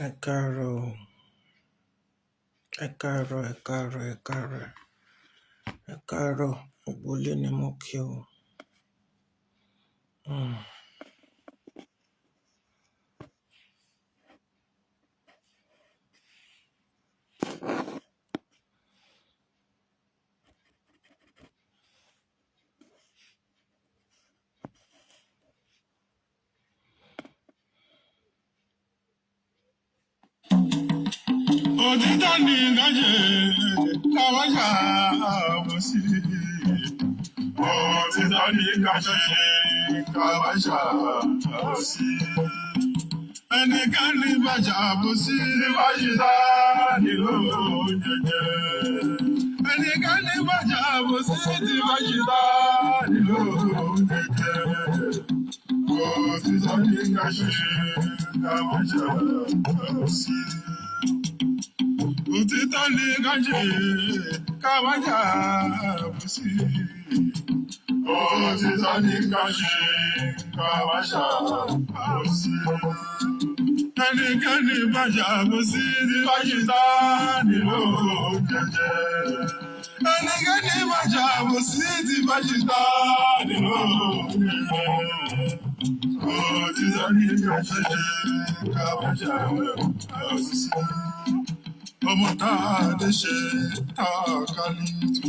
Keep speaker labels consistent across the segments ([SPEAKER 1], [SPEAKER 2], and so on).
[SPEAKER 1] Ẹ káàárọ̀ o, ẹ káàárọ̀, ẹ káàárọ̀, ẹ káàárọ̀, ẹ káàárọ̀. Gbogbo ilé ni mo kí o.
[SPEAKER 2] Òtítọ́ ni nǹkan ṣe káwá ṣàbòsí. Òtítọ́ ni nǹkan ṣe káwá ṣàbòsí. Ẹnikẹ́ni bá ṣàbòsí bá ṣìṣà nílò jẹjẹ. Ẹnikẹ́ni bá ṣàbòsí tí bá ṣìṣà nílò jẹjẹ. Òtítọ́ ni nǹkan ṣe káwá ṣàbòsí. Òtítọ́ ni ká ṣe ká má ṣàbòsí. Òtítọ́ ni ká ṣe ká má ṣàbòsí. Ẹnikẹ́ni bá ṣàbòsí tí bá ṣe tá nílò jẹjẹ. Ẹnikẹ́ni bá ṣàbòsí tí bá ṣe tá nílò jẹjẹ. Òtítọ́ ni ká ṣe ká má ṣàbòsí. Ọmọ tá a lè ṣe tá a kálí tù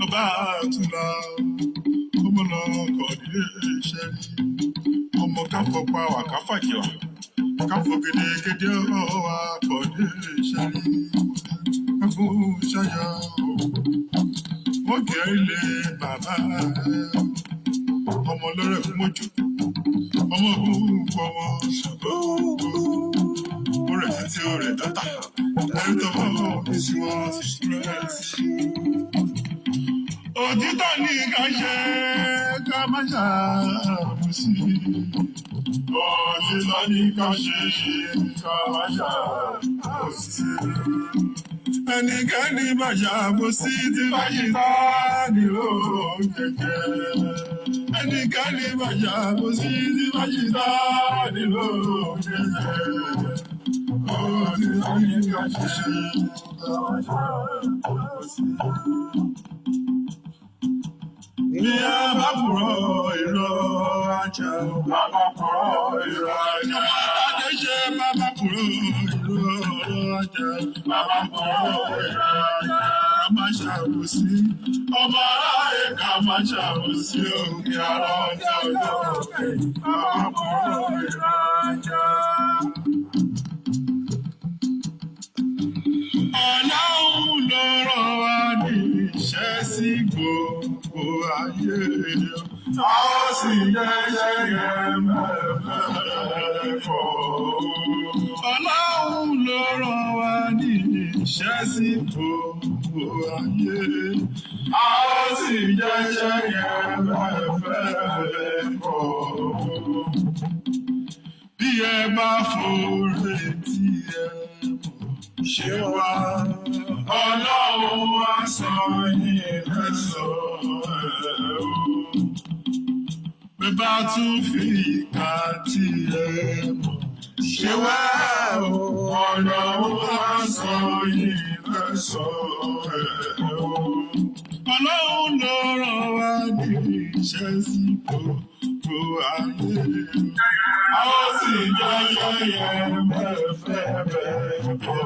[SPEAKER 2] ọba àtúnlá, ọmọ náà kọ̀ nílé iṣẹ́ rí, ọmọ káfọ́ pa wà káfàjọ káfọ́ gédégédé ọwà kọ̀ nílé iṣẹ́ rí, káfọ́ ṣayọ wọ́n kẹ́ ilé bàbá rẹ̀, ọmọ lọ́rẹ̀ fún mọ́jú, ọmọ ògùn ọmọ ṣàgbọ́ ó rẹ̀ títí ó rẹ̀ dátà ẹ̀rí tọmọ mi sí wọn rẹ̀ sí. Òtítọ́ ní ká ṣe ká má ṣàbòsí. Òtítọ́ ní ká ṣe ká má ṣàbòsí. Ẹnikẹ́ni bá ṣàbòsí tí bá ṣe tá nílò jẹjẹ. Ẹnikẹ́ni bá ṣàbòsí tí bá ṣe tá nílò jẹjẹ. Òtítọ́ ní ká ṣe ká má ṣàbòsí. Bí a bá purọ́ irọ́ ajá, bàbá purọ́ irọ́ ajá. Adé ṣe bàbá purọ́ irọ́ ajá, bàbá purọ́ irọ́ ajá. Ká má ṣàbòsí, ọmọ aráyé ká má ṣàbòsí òkè ara ọjà ọjọ́ òkè. Bàbá purọ́ irọ́ ajá. Ọlọ́run ló rán wa ní iṣẹ́ sí gbogbo ayé. A ó sì jẹ́ṣẹ́ yẹn mẹ́fẹ̀ẹ́fọ́. Ọlọ́run ló rán wa ní iṣẹ́ sí gbogbo ayé. A ó sì jẹ́ṣẹ́ yẹn mẹ́fẹ̀ẹ́fọ́. Bí ẹ bá forí tí ẹ mọ̀ ṣe wá, Ọlọ́run wá sọ yín lẹ́sàn-án ẹ̀ o. Bí bá tún fi ìka tí ẹ mọ̀ ṣe wá o, Ọlọ́run wá sọ yín lẹ́sàn-án ẹ̀ o. Ọlọ́run ló rán wa ní iṣẹ́ sí gbogbo ayé. A ó sì jẹ́ yẹ̀yẹ́ mẹ́fẹ̀ẹ́fẹ́ bọ̀.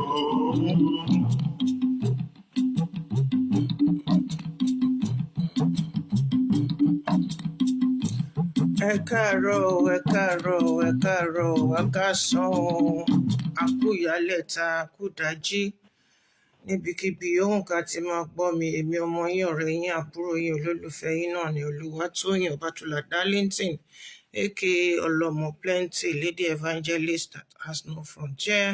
[SPEAKER 1] Ẹ káàárọ̀ o, ẹ káàárọ̀ o, ẹ káàárọ̀ o, ẹ káàsán o. A kú ìyálẹ̀ta, a kú ìdájí. Níbikíbi yòówù ká ti máa gbọ́ mi, èmi ọmọ yín, ọ̀rẹ́ yín, àbúrò yín, olólùfẹ́ yín náà ni Olúwatóyìn Ọbátúlá Darlington, aka Ọlọ́mọ Plenty, Lady Evangelist that has no frontier.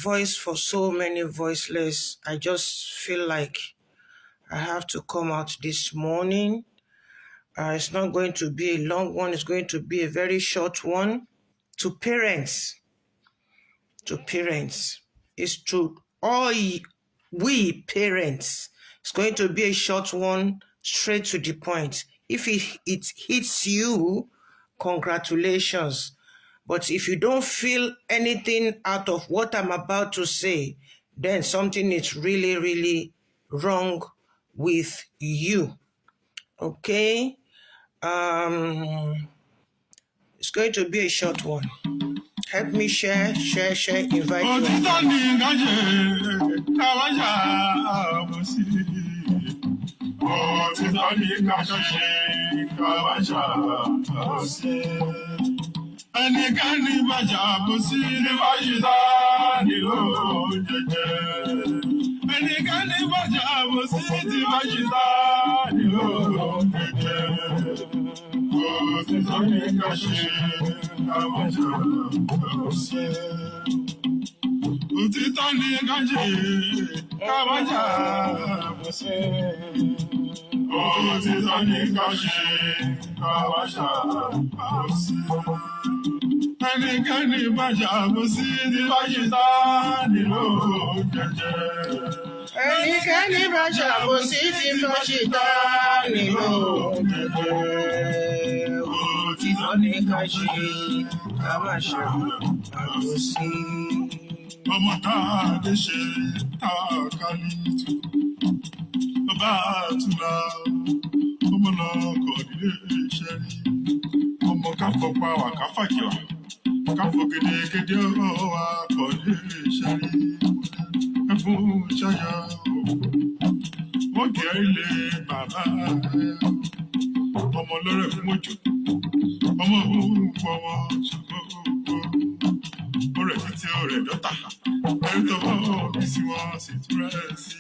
[SPEAKER 1] Voice for so many voiceless. I just feel like I have to come out this morning. It's not going to be a long one. It's going to be a very short one. To parents, to parents. It's to all we parents. It's going to be a short one, straight to the point. If it hits you, congratulations. But if you don't feel anything out of what I'm about to say, then something is really, really wrong with you. Okay? It's going to be a short one. Help me share, share, share, invite your
[SPEAKER 2] Òtítọ́
[SPEAKER 1] friends.
[SPEAKER 2] ní ká ṣe ká má ṣàbòsí. Òtítọ́ ní ká ṣe ká má ṣàbòsí. Ẹnikẹ́ni bá ṣàbòsí ní fàṣítà nílò jẹjẹ. Ẹnikẹ́ni bá ṣàbòsí tí fàṣítà nílò jẹjẹ. Òtítọ́ ní ká ṣe ká má ṣàbòsí. Òtítọ́ ní ká ṣe ká má ṣàbòsí. Òtítọ́ ní ká ṣe ká má ṣàbòsí. Ẹnikẹ́ni bá ṣàbòsí tí bá ṣe tá nílò jẹjẹ.
[SPEAKER 1] Ẹnikẹ́ni bá ṣàbòsí tí bá ṣe tá nílò jẹjẹ. Òtítọ́ ní ká ṣe ká má ṣàbòsí.
[SPEAKER 2] Ọmọ tá a lè ṣe tá a ká ní tù. Bàbá àtúnlá ọmọ lọkọ̀ nílé iṣẹ́ rí. Ọmọ káfọ́ pa wà káfàkìwà. Káfọ́ gédégédé wà kọ̀ nílé iṣẹ́ rí. Ẹfun ṣayọ wọ́n kì í lé bàbá rẹ̀. Ọmọ lọ́rẹ̀ fún òjò. Ọmọ òun ọmọ ṣàgbọ́. Ọ̀rẹ́ títí ọ̀rẹ́ dọ́tà. Ẹ̀rí tọwọ́ bí sí wọn sì túrẹ́ sí.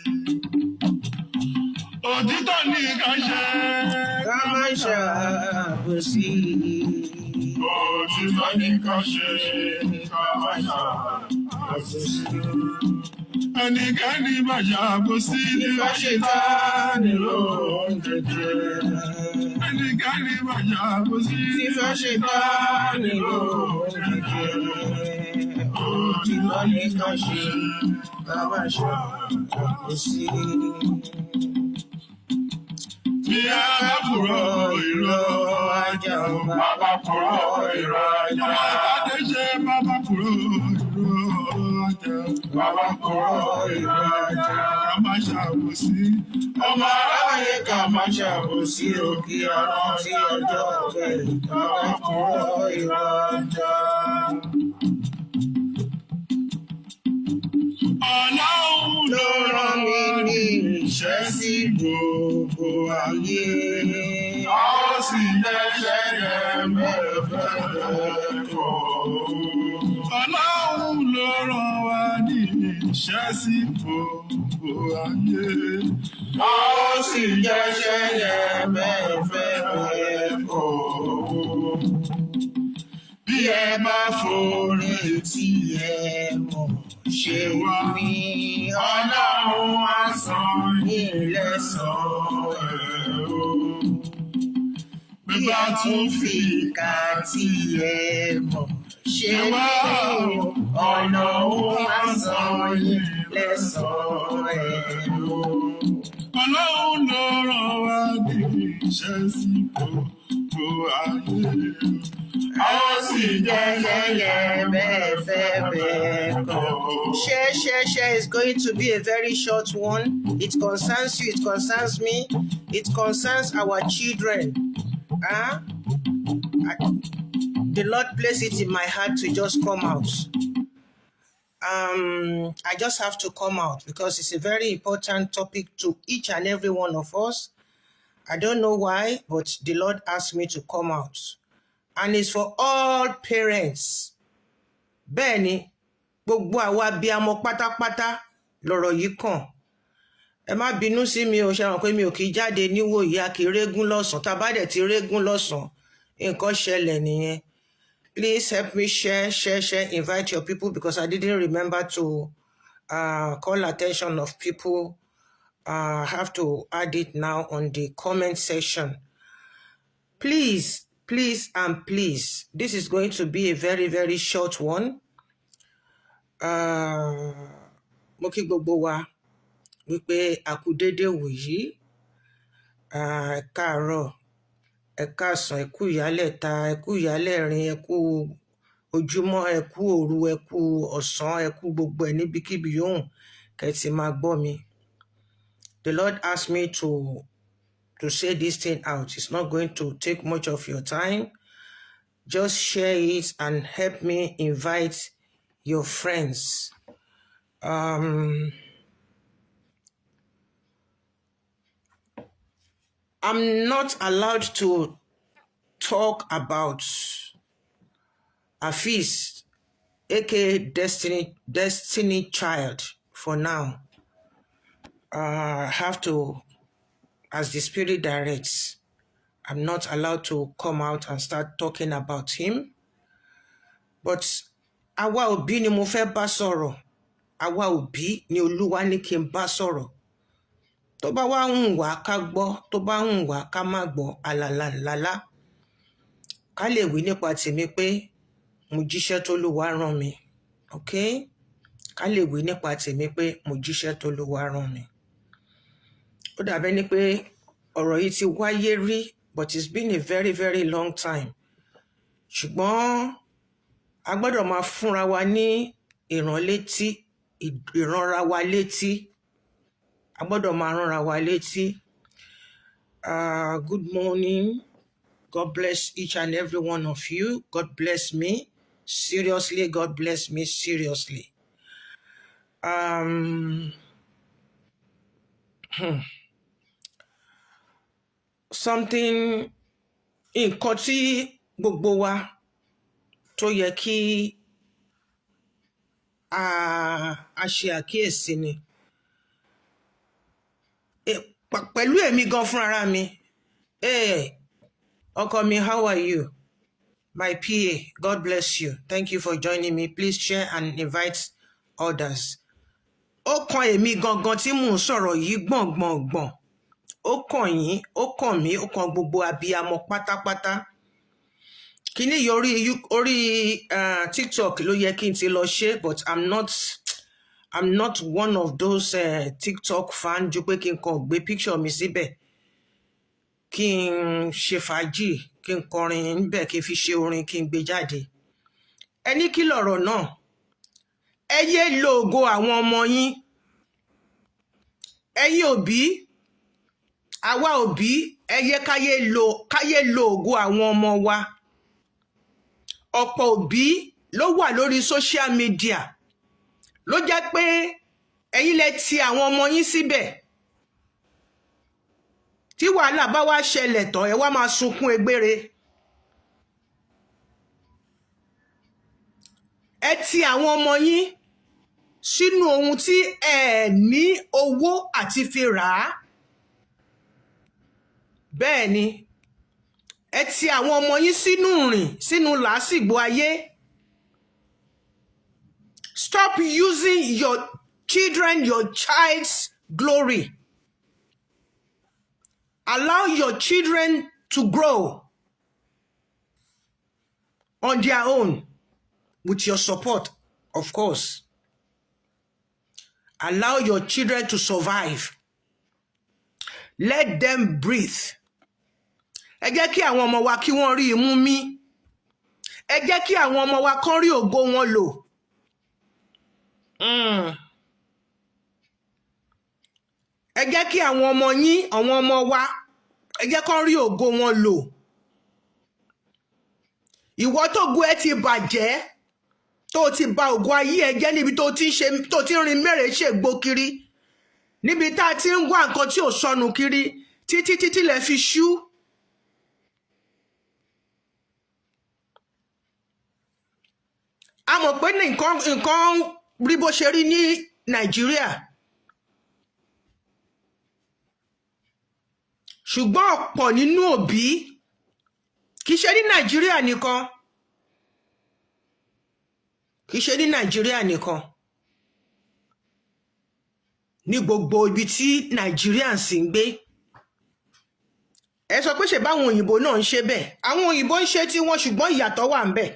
[SPEAKER 2] Òtítọ́ ní ká ṣe.
[SPEAKER 1] Ká má ṣàbòsí.
[SPEAKER 2] Òtítọ́ ní ká ṣe ká má ṣàbòsí. Ẹnikẹ́ni bá ṣàbòsí ní
[SPEAKER 1] Bá ṣe tá nílò jẹjẹ.
[SPEAKER 2] Ẹnikẹ́ni bá ṣàbòsí
[SPEAKER 1] Tí bá ṣe tá nílò jẹjẹ. Òtítọ́ ní ká ṣe ká má ṣàbòsí.
[SPEAKER 2] Bí a bá purọ́ irọ́ ajá o, bàbá purọ́ irọ́ ajá. Ọmọ ìbàdí ṣe bàbá purọ́ irọ́ ajá. Bàbá purọ́ irọ́ ajá. Ká má ṣàbòsí.
[SPEAKER 1] Ọmọ aráyé ká má ṣàbòsí o kí a rántí ọjọ́ ọ̀fẹ́ ká má purọ́ irọ́ ajá.
[SPEAKER 2] Ọlọ́run
[SPEAKER 1] Ló rán mi ní iṣẹ́ sí gbogbo ayé.
[SPEAKER 2] A ó sì jẹ́ṣẹ́ yẹn bẹ́ẹ̀ kọ́. Ọlọ́run ló rán wa ní iṣẹ́ sí gbogbo ayé.
[SPEAKER 1] A ó sì jẹ́ṣẹ́ yẹn bẹ́ẹ̀ bẹ́ẹ̀ kọ́.
[SPEAKER 2] Bí ẹ bá forí
[SPEAKER 1] Tí ẹ mọ̀ ṣe mí,
[SPEAKER 2] Ọlọ́run á san
[SPEAKER 1] yín lẹ́san.
[SPEAKER 2] ẹ̀ o. Bí
[SPEAKER 1] Bí
[SPEAKER 2] bá
[SPEAKER 1] ẹ
[SPEAKER 2] tún
[SPEAKER 1] tún
[SPEAKER 2] fi
[SPEAKER 1] fi ìka tí ẹ mọ̀ ṣe
[SPEAKER 2] wá
[SPEAKER 1] mí, Ọlọ́run á san yín lẹ́san ẹ̀ o.
[SPEAKER 2] Ọlọ́run ló rán wa ní iṣẹ́ sí gbogbo ayé.
[SPEAKER 1] A ó sì jẹ́ṣẹ́ yẹn bẹ́ẹ̀ fẹ́ bẹ́ẹ̀ kọ́. Share, share, share is going to be a very short one. It concerns you, it concerns me, it concerns our children. Huh? The Lord placed it in my heart to just come out. I just have to come out because it's a very important topic to each and every one of us. I don't know why, but the Lord asked me to come out. And it's for all parents. Bẹ́ẹ̀ni, gbogbo àwa abiyamọ pátápátá lọ̀rọ̀ yìí kàn. Ẹ má bínú sí mi o, ṣe mọ̀ pé mi ò kì í jáde níwòyí, a kì í régún lọ́sàn-án. Tá a bá dẹ̀ ti régún lọ́sàn-án, nǹkan ṣẹlẹ̀ nìyẹn. Please help me share, share, share, invite your people because I didn't remember to call attention of people. I have to add it now on the comment section. Please, please, and please, this is going to be a very, very short one. Mo kí gbogbo wa wípé a kú déédé wòyí, ẹ káàárọ̀, ẹ káàsán, ẹ kú ìyálẹ̀ta, ẹ kú ìyálẹ̀rin, ẹ kú Ojúmọ́, ẹ kú òru, ẹ kú ọ̀sán, ẹ kú gbogbo ẹ̀ níbikíbi yòówù kẹ́ ti máa gbọ́ mi. The Lord asked me to say this thing out. It's not going to take much of your time. Just share it and help me invite your friends. I'm not allowed to talk about Afeez, aka Destiny Child, for now. I have to, as the Spirit directs, I'm not allowed to come out and start talking about him. But àwa òbí ni mo fẹ́ bá sọ̀rọ̀. Àwa òbí ni Olúwa ní kí n bá sọ̀rọ̀. Tó bá wá ń wá ká gbọ́, tó bá ń wá ká má gbọ́, àlàlàlálá. Ká lè wí nípa tèmi pé mo jíṣẹ́ t'Olúwa rán mi. Okay? Ká lè wí nípa tèmi pé mo jíṣẹ́ t'Olúwa rán mi. Ó dàbí ẹni pé ọ̀rọ̀ yìí ti wáyé rí, but it's been a very, very long time. Ṣùgbọ́n a gbọ́dọ̀ máa fúnra wa ní ìránlétí, ìránra wa létí. A gbọ́dọ̀ máa ránra wa létí. Good morning. God bless each and every one of you. God bless me. Seriously, God bless me seriously. Something, nǹkan tí gbogbo wa tó yẹ kí a ṣe àkíyèsí ni. Pẹ̀lú èmi gan fúnra mi. Hey, ọkọ mi, how are you? My PA, God bless you. Thank you for joining me. Please share and invite others. Ó kan èmi gangan tí mò ń sọ̀rọ̀ yìí gbọ̀ngbọ̀ngbọ̀n. Ó kàn yín, ó kàn mí, ó kan gbogbo abiyamọ pátápátá. Kíní yìí orí TikTok ló yẹ kí n ti lọ ṣe, but I'm not one of those TikTok fan ju pé kí n kàn gbé picture mi síbẹ̀, kí n ṣe fàájì, kí n kọrin níbẹ̀, kí n fi ṣe orin, kí n gbé jáde. Ẹ ní kí lọ̀rọ̀ náà? Ẹ yé lo ògo àwọn ọmọ yín. Ẹ̀yin òbí, àwa òbí, ẹ yé káyé lo ògo àwọn ọmọ wa. Ọ̀pọ̀ òbí ló wà lórí social media ló jẹ́ pé ẹ̀yin lẹ ti àwọn ọmọ yín síbẹ̀. Tí wàhálà bá wá ṣẹlẹ̀ tán, ẹ wá máa sunkún egbére. Ẹ ti àwọn ọmọ yín sínú ohun tí ẹ ní owó àti fi rà á. Bẹ́ẹ̀ ni, ẹ ti àwọn ọmọ yín sínú rìn, sínú làásìgbò ayé. Stop using your children, your child's glory. Allow your children to grow on their own with your support, of course. Allow your children to survive. Let them breathe. Ẹ jẹ́ kí àwọn ọmọ wa kí wọ́n rí imú mí. Ẹ jẹ́ kí àwọn ọmọ wa kán rí ògo wọn lò. Ẹ jẹ́ kí àwọn ọmọ yín, àwọn ọmọ wa, ẹ jẹ́ kán rí ògo wọn lò. Ìwọ tógo ẹ ti bàjẹ́, tó ti ba ògo ayé ẹ jẹ́ níbi tó ti ń ṣe, tó ti ń rin mẹ́rẹ̀ẹ́ ṣègbó kiri, níbi tá a ti ń wá nǹkan tí ò sọnù kiri títí títí lẹ fi ṣú. A mọ̀ pé nǹkan rí bó ṣe rí ní Nàìjíríà, ṣùgbọ́n ọ̀pọ̀ nínú òbí, kì í ṣe ní Nàìjíríà nìkan, kì í ṣe ní Nàìjíríà nìkan, ní gbogbo ibi tí Nàìjíríà sì ń gbé. Ẹ sọ pé ṣe báwọn òyìnbó náà ń ṣe bẹ́ẹ̀. Àwọn òyìnbó ń ṣe tí wọ́n, ṣùgbọ́n ìyàtọ̀ wà ń bẹ̀.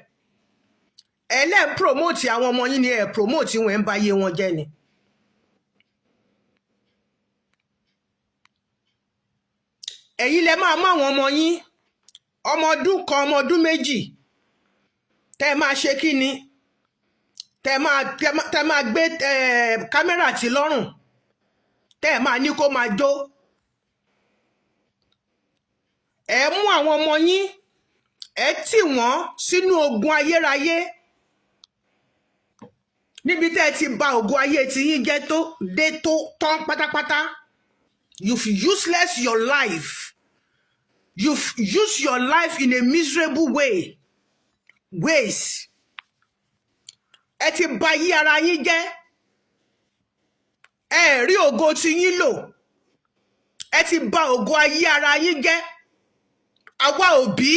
[SPEAKER 1] Ẹ lẹ́ ń promote àwọn ọmọ yín ni, ẹ promote wọn, ẹ ń ba ayé wọn jẹ́ ni. Ẹ̀yin lẹ máa mú àwọn ọmọ yín, ọmọ ọdún kan, ọmọ ọdún méjì, Tẹ́ ẹ máa ṣe kí ni? Tẹ́ máa gbé kámẹ́rà tí lọ́rùn, tẹ́ ẹ máa ní kó máa jó. Ẹ mú àwọn ọmọ yín, ẹ tì wọ́n sínú ogun ayérayé níbi tẹ́ ẹ ti ba ògo ayé tiyín jẹ́ tó dé tó tán pátápátá. You've useless your life. You've used your life in a miserable ways. Ẹ ti ba yí ara yín jẹ́. Ẹ rí ògo tiyín lò. Ẹ ti ba ògo ayé ara yín jẹ́. Àwa òbí,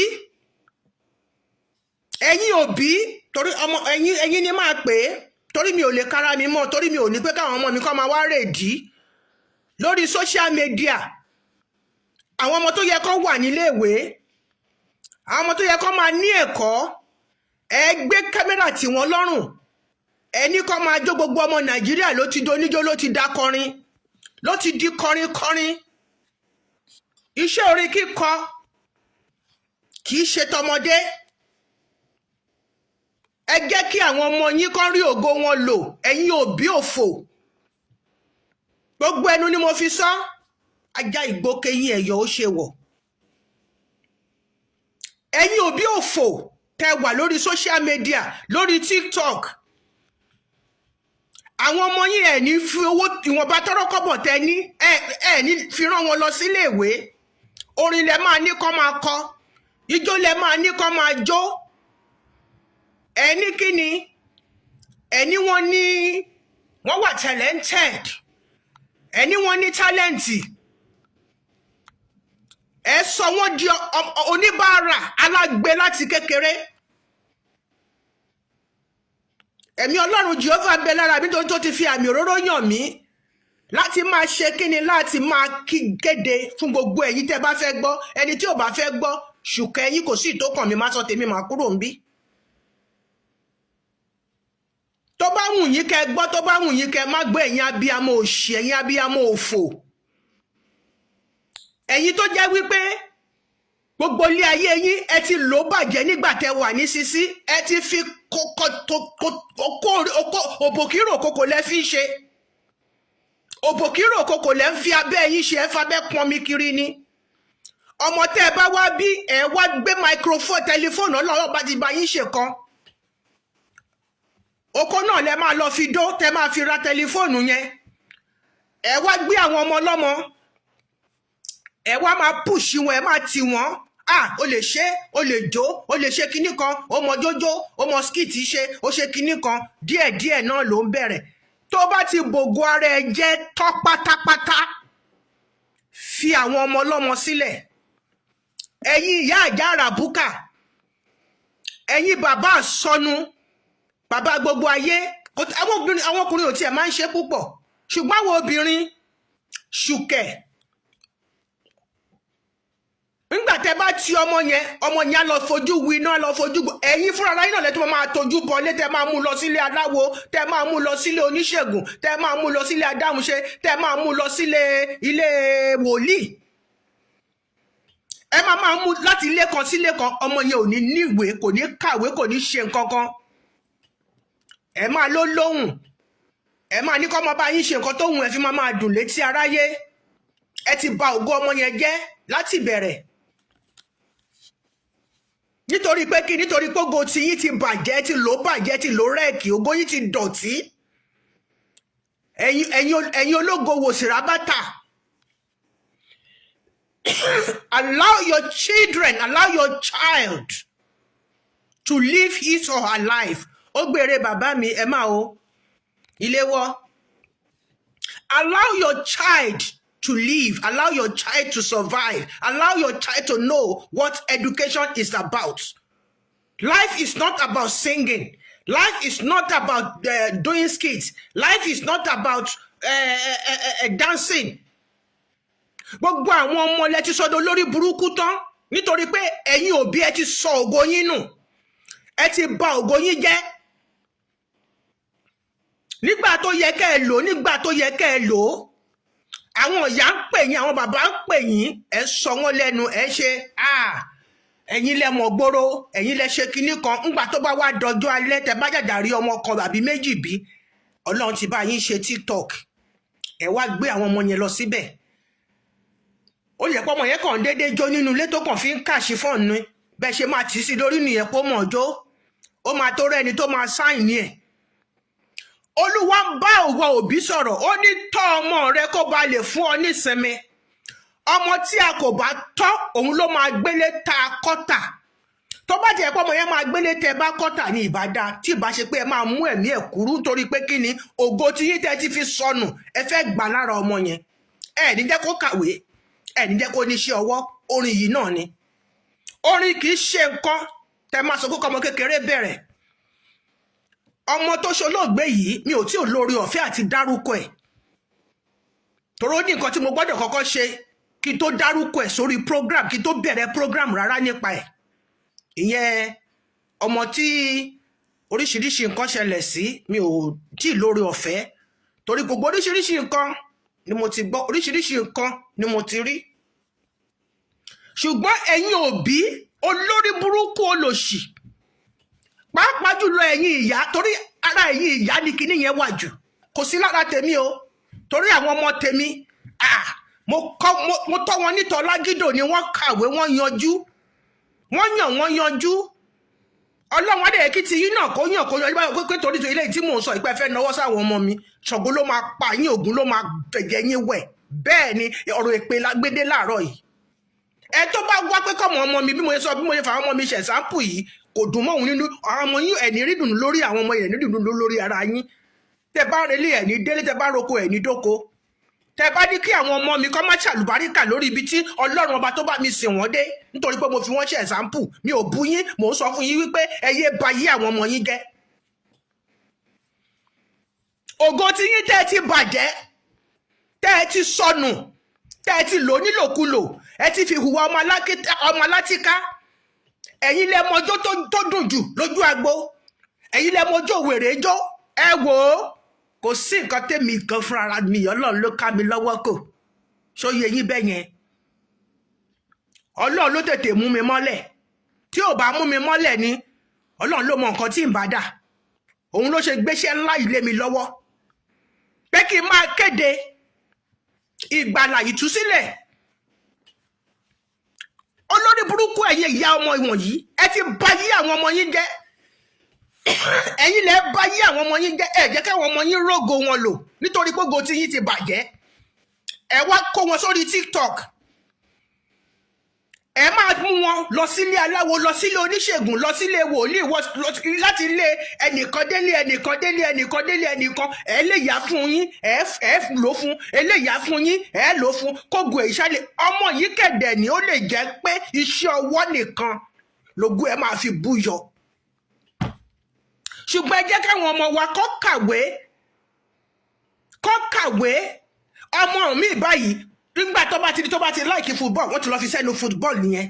[SPEAKER 1] ẹ̀yin òbí, torí ọmọ ẹ̀yin, ẹ̀yin ni máa pè é, torí mi ò lè kára mi mọ́, torí mi ò ní pé káwọn ọmọ mi kọ́ máa wá rèdí lórí social media. Àwọn ọmọ tó yẹ kó wà níléèwé, àwọn ọmọ tó yẹ kó máa ní ẹ̀kọ́, ẹ gbé kámẹ́rà tì wọ́n lọ́rùn, ẹ ní kó máa jó. Gbogbo ọmọ Nàìjíríà ló ti doníjó, ló ti dakọrin, ló ti di kọrin kọrin. Iṣẹ́ orin kíkọ kì í ṣe tọmọdé. Ẹ jẹ́ kí àwọn ọmọ yín kán rí ògo wọn lò. Ẹ̀yin òbí òfò, gbogbo ẹnu ni mo fi sọ, ajá ìgbókeyín ẹ̀yọ́ ó ṣe wọ̀. Ẹ̀yin òbí òfò tẹ wà lórí social media, lórí TikTok, àwọn ọmọ yín, ẹ̀ ní fi owó ìwọ̀nba tọ́rọ́kọ́bọ̀ tẹ ní, ẹ̀ ní fi rán wọn lọ síléèwé. Orin lẹ máa ní kó máa kọ, ijó lẹ máa ní kó máa jó. Ẹ ní kí ni? Ẹ ní wọ́n ní wọ́n wà talented. Ẹ ní wọ́n ní talent. Ẹ sọ wọ́n di oníbàárà alágbe láti kékeré. Ẹ̀mí Ọlọ́run Jehovah ń bẹ lára mi, nítorí tó ti fi àmì òróró yàn mí láti máa ṣe kíni? Láti máa kí kéde fún gbogbo ẹ̀yin tẹ́ bá fẹ́ gbọ́. Ẹni tí ò bá fẹ́ gbọ́, ṣùkẹ́ ẹ̀yin, kò sí ìtókàn mi. Má sọ tèmi, máa kúrò ń bí. Tó bá wù yín kẹ́ gbọ́, tó bá wù yín kẹ́ má gbọ́. Ẹ̀yin abiyamọ òṣì, ẹ̀yin abiyamọ òfò, ẹ̀yin tó jẹ́ wípé gbogbo ilé ayé yín, ẹ ti lò bàjẹ́ nígbà tẹ́ wà ní sisi. Ẹ ti fi kókó òbòkírò kókò lẹ́ fi ṣe òbòkírò kókò lẹ́ ń fi abẹ́ yín ṣe. Ẹ fabẹ́ pọnmi kiri ni. Ọmọ tẹ́ ẹ bá wá bí, ẹ wá gbé microphone, tẹlifóònù, ọlọ́rọ̀ bá ti bá yín ṣe kan, oko náà lẹ máa lọ fi dó, tẹ́ máa fi ra tẹlifóònù yẹn. Ẹ wá gbé àwọn ọmọ ọlọ́mọ, ẹ wá máa push wọn, ẹ máa tì wọ́n. Ah, o lè ṣe, o lè jó, o lè ṣe kinní kan, o mọ jójó, o mọ skit ṣe, o ṣe kinní kan. Díẹ̀díẹ̀ náà ló ń bẹ̀rẹ̀. Tó bá ti bògo ara ẹ jẹ́ tọ́ pátápátá, fi àwọn ọmọ ọlọ́mọ sílẹ̀. Ẹ̀yin ìyá àjà àràbùkà, ẹ̀yin bàbá àsọnu, bàbá gbogbo ayé, àwọn obìnrin, àwọn ọkùnrin ò tiẹ̀ máa ń ṣe púpọ̀, ṣùgbọ́n àwọn obìnrin ṣùkẹ̀. Nígbà tẹ́ bá ti ọmọ yẹn, ọmọ yẹn á lọ fojú winá, lọ fojú ẹ̀yin fúnra ara yín náà lẹ́tọ́ máa tójú bọlé, tẹ́ máa mú lọ sílé aláwo, tẹ́ máa mú lọ sílé oníṣègùn, tẹ́ máa mú lọ sílé adáhunṣe, tẹ́ máa mú lọ sílé ilé wòlíì. Ẹ máa máa mú láti ilé kan sílé kan. Ọmọ yẹn ò ní níwèé, kò ní kàwé, kò ní ṣe nǹkan kan. Ẹ máa ló lóhùn, ẹ máa ní kọ́ ọmọ bá yín ṣe nǹkan tó hùn, ẹ fi máa máa dùn létí aráyé. Ẹ ti ba ògo ọmọ yẹn jẹ́ láti bẹ̀rẹ̀. Nítorí pé kí? Nítorí pé ògo tí yín ti bàjẹ́, ti lò bàjẹ́, ti lò rẹ́ẹ̀kì, ògo yín ti dọ̀tí. Ẹ̀yin ológo wòsìrábátà. Allow your children, allow your child to live his or her life. Ó gbére bàbá mi, ẹ máa o ilé wọ́. Allow your child to live. Allow your child to survive. Allow your child to know what education is about. Life is not about singing. Life is not about doing skits. Life is not about dancing. Gbogbo àwọn ọmọ lẹ ti sọdọ lórí burúkú tán, nítorí pé ẹ̀yin òbí, ẹ ti sọ ògo yín nù, ẹ ti bà ògo yín jẹ́ nígbà tó yẹ kẹ́ ẹ lò, nígbà tó yẹ kẹ́ ẹ lò ó. Àwọn ìyá ń pè yín, àwọn bàbá ń pè yín, ẹ sọ wọ́n lẹ́nu, ẹ ṣe. Ẹ̀yin lẹ mọ̀ gbòòrò, ẹ̀yin lẹ ṣe kinní kan. Ńgbà tó bá wá dọjọ́ alẹ́, tẹ bá jàjà rí ọmọ kan àbí méjì bí, Ọlọ́run ti bá yín ṣe TikTok, ẹ wá gbé àwọn ọmọ yẹn lọ síbẹ̀. Ó lè pọ́ ọmọ yẹn kàn déédéé jó nínú ilé tó kàn fi ń catch fun bẹ́ẹ̀ ṣe máa tì í sí lórí nìyẹn, kó mọ̀ jó, ó máa tó rẹ́ni tó máa sign ẹ̀. Olúwa ń bá òwò òbí sọ̀rọ̀. Ó ní, tọ́ ọmọ rẹ kó ba lè fún ọ nísinmi. Ọmọ tí a kò bá tọ́, òun ló máa gbélé tá a kọ́tà. Tó bá jẹ́ pé ọmọ yẹn máa gbélé tẹ bá kọ́tà ní ìbádá, tí ìbá ṣe pé ẹ máa mú ẹ̀mí ẹ̀ kúrú, nítorí pé kí ni ògo tí yín tẹ́ ti fi sọnù, ẹ fẹ́ gbà lára ọmọ yẹn. Ẹ ní jẹ́ kó kàwé, ẹ ní jẹ́ kó níṣẹ́ ọwọ́. Orin yìí náà ni. Orin kì í ṣe nǹkan tẹ máa sọ pé kọ́mọ kékeré bẹ̀rẹ̀. Ọmọ tó ṣolóògbé yìí, mi ò tí ò lórí ọ̀fẹ́ àti dárúkọ ẹ̀, torí ó ní nǹkan tí mo gbọ́dọ̀ kọ́kọ́ ṣe kí n tó dárúkọ ẹ̀ sórí program, kí n tó bẹ̀rẹ̀ program rárá nípa ẹ̀. Ìyẹn ọmọ tí oríṣiríṣi nǹkan ṣẹlẹ̀ sí, mi ò tí ì lórí ọ̀fẹ́, torí gbogbo oríṣiríṣi nǹkan ni mo ti gbọ́, oríṣiríṣi nǹkan ni mo ti rí. Ṣùgbọ́n ẹ̀yin òbí olórí burúkú, olòṣì, pàápàá jùlọ ẹ̀yin ìyá, torí ara ẹ̀yin ìyá ni kinní yẹn wà jù. Kò sí lára tèmi o, torí àwọn ọmọ tèmi, ah, mo kọ́ mo tọ́ wọn nítọ́ lágídò ni. Wọ́n kàwé, wọ́n yanjú, wọ́n yàn, wọ́n yanjú. Ọlọ́run adé kí ti yín náà kó yàn, kó yanjú báyọ̀ pé torí tó ilé tí mò ń sọ ìpẹ́ fẹ́ náwó sáwọn ọmọ mi, Ṣàngó ló máa pa yín, Ògún ló máa fẹ̀jẹ̀ yín wẹ̀. Bẹ́ẹ̀ ni ọ̀rọ̀ èpè lágbédé láàárọ̀ yìí. Ẹ tó bá wá pé kọ́mọ ọmọ mi, bí mo ṣe sọ, bí mo ṣe fà àwọn ọmọ mi ṣe sample yìí, kò dùn mọ́ òun nínú. Àwọn ọmọ yín, ẹ̀ ní rí dùnú lórí àwọn ọmọ yẹn, ní dùnú lórí ara yín. Tẹ bá relé, ẹ̀ ní délé. Tẹ bá roko, ẹ̀ ní dóko. Tẹ bá ní kí àwọn ọmọ mi kọ́ má ṣàlùbáríkà lórí ibi tí Ọlọ́run ọba tó bá mi sìn wọ́n dé, nítorí pé mo fi wọ́n ṣe example, mi ò bú yín. Mò ń sọ fún yín wípé ẹ yé ba yí àwọn ọmọ yín jẹ́. Ògo tí yín tẹ́ ẹ ti bàjẹ́, tẹ́ ẹ ti sọnù, tẹ́ ẹ ti lò nílòkulò, ẹ ti fi hùwà ọmọ alátìká. Ẹ̀yin lẹ mọjọ́ tó dùn jù lójú agbo, ẹ̀yin lẹ mọjọ́ wèrè jó. Ẹ wò ó, kò sí nǹkan tèmi kan fúnra mi, Ọlọ́run ló ká mi lọ́wọ́ kò sóye yín bẹ́ẹ̀ yẹn. Ọlọ́run ló tètè mú mi mọ́lẹ̀. Tí ò bá mú mi mọ́lẹ̀ ni, Ọlọ́run ló mọ nǹkan tí ń bá dà. Òun ló ṣe gbéṣẹ́ ńlá yìí lé mi lọ́wọ́ pé kí n máa kéde ìgbàlà, ìtúsílẹ̀. Olórí burúkú ẹ̀yin ìyá ọmọ ìwọ̀nyí, ẹ ti bà yí àwọn ọmọ yín jẹ́. Ẹ̀yin lẹ bà yí àwọn ọmọ yín jẹ́. Ẹ jẹ́ káwọn ọmọ yín rógo wọn lò, nítorí pé ògo tí yín ti bàjẹ́. Ẹ wá kó wọn sórí TikTok, ẹ máa mú wọn lọ sílé aláwo, lọ sílé oníṣègùn, lọ sílé wòlíì, láti ilé ẹnìkan délé ẹnìkan, délé ẹnìkan, délé ẹnìkan. Ẹ lè yá fún yín, ẹ lò fún eléyà fún yín, ẹ lò fún kógun èyí ṣáà. Ọmọ yìí kẹ̀dẹ̀ ni, ó lè jẹ́ pé iṣẹ́ ọwọ́ nìkan lógún ẹ máa fi búyọ. Ṣùgbọ́n ẹ jẹ́ káwọn ọmọ wa kọ́ kàwé, kọ́ kàwé. Ọmọ mi báyìí, nígbà tó bá ti di, tó bá ti like football, wọ́n ti lọ fi sẹ́nu football nìyẹn.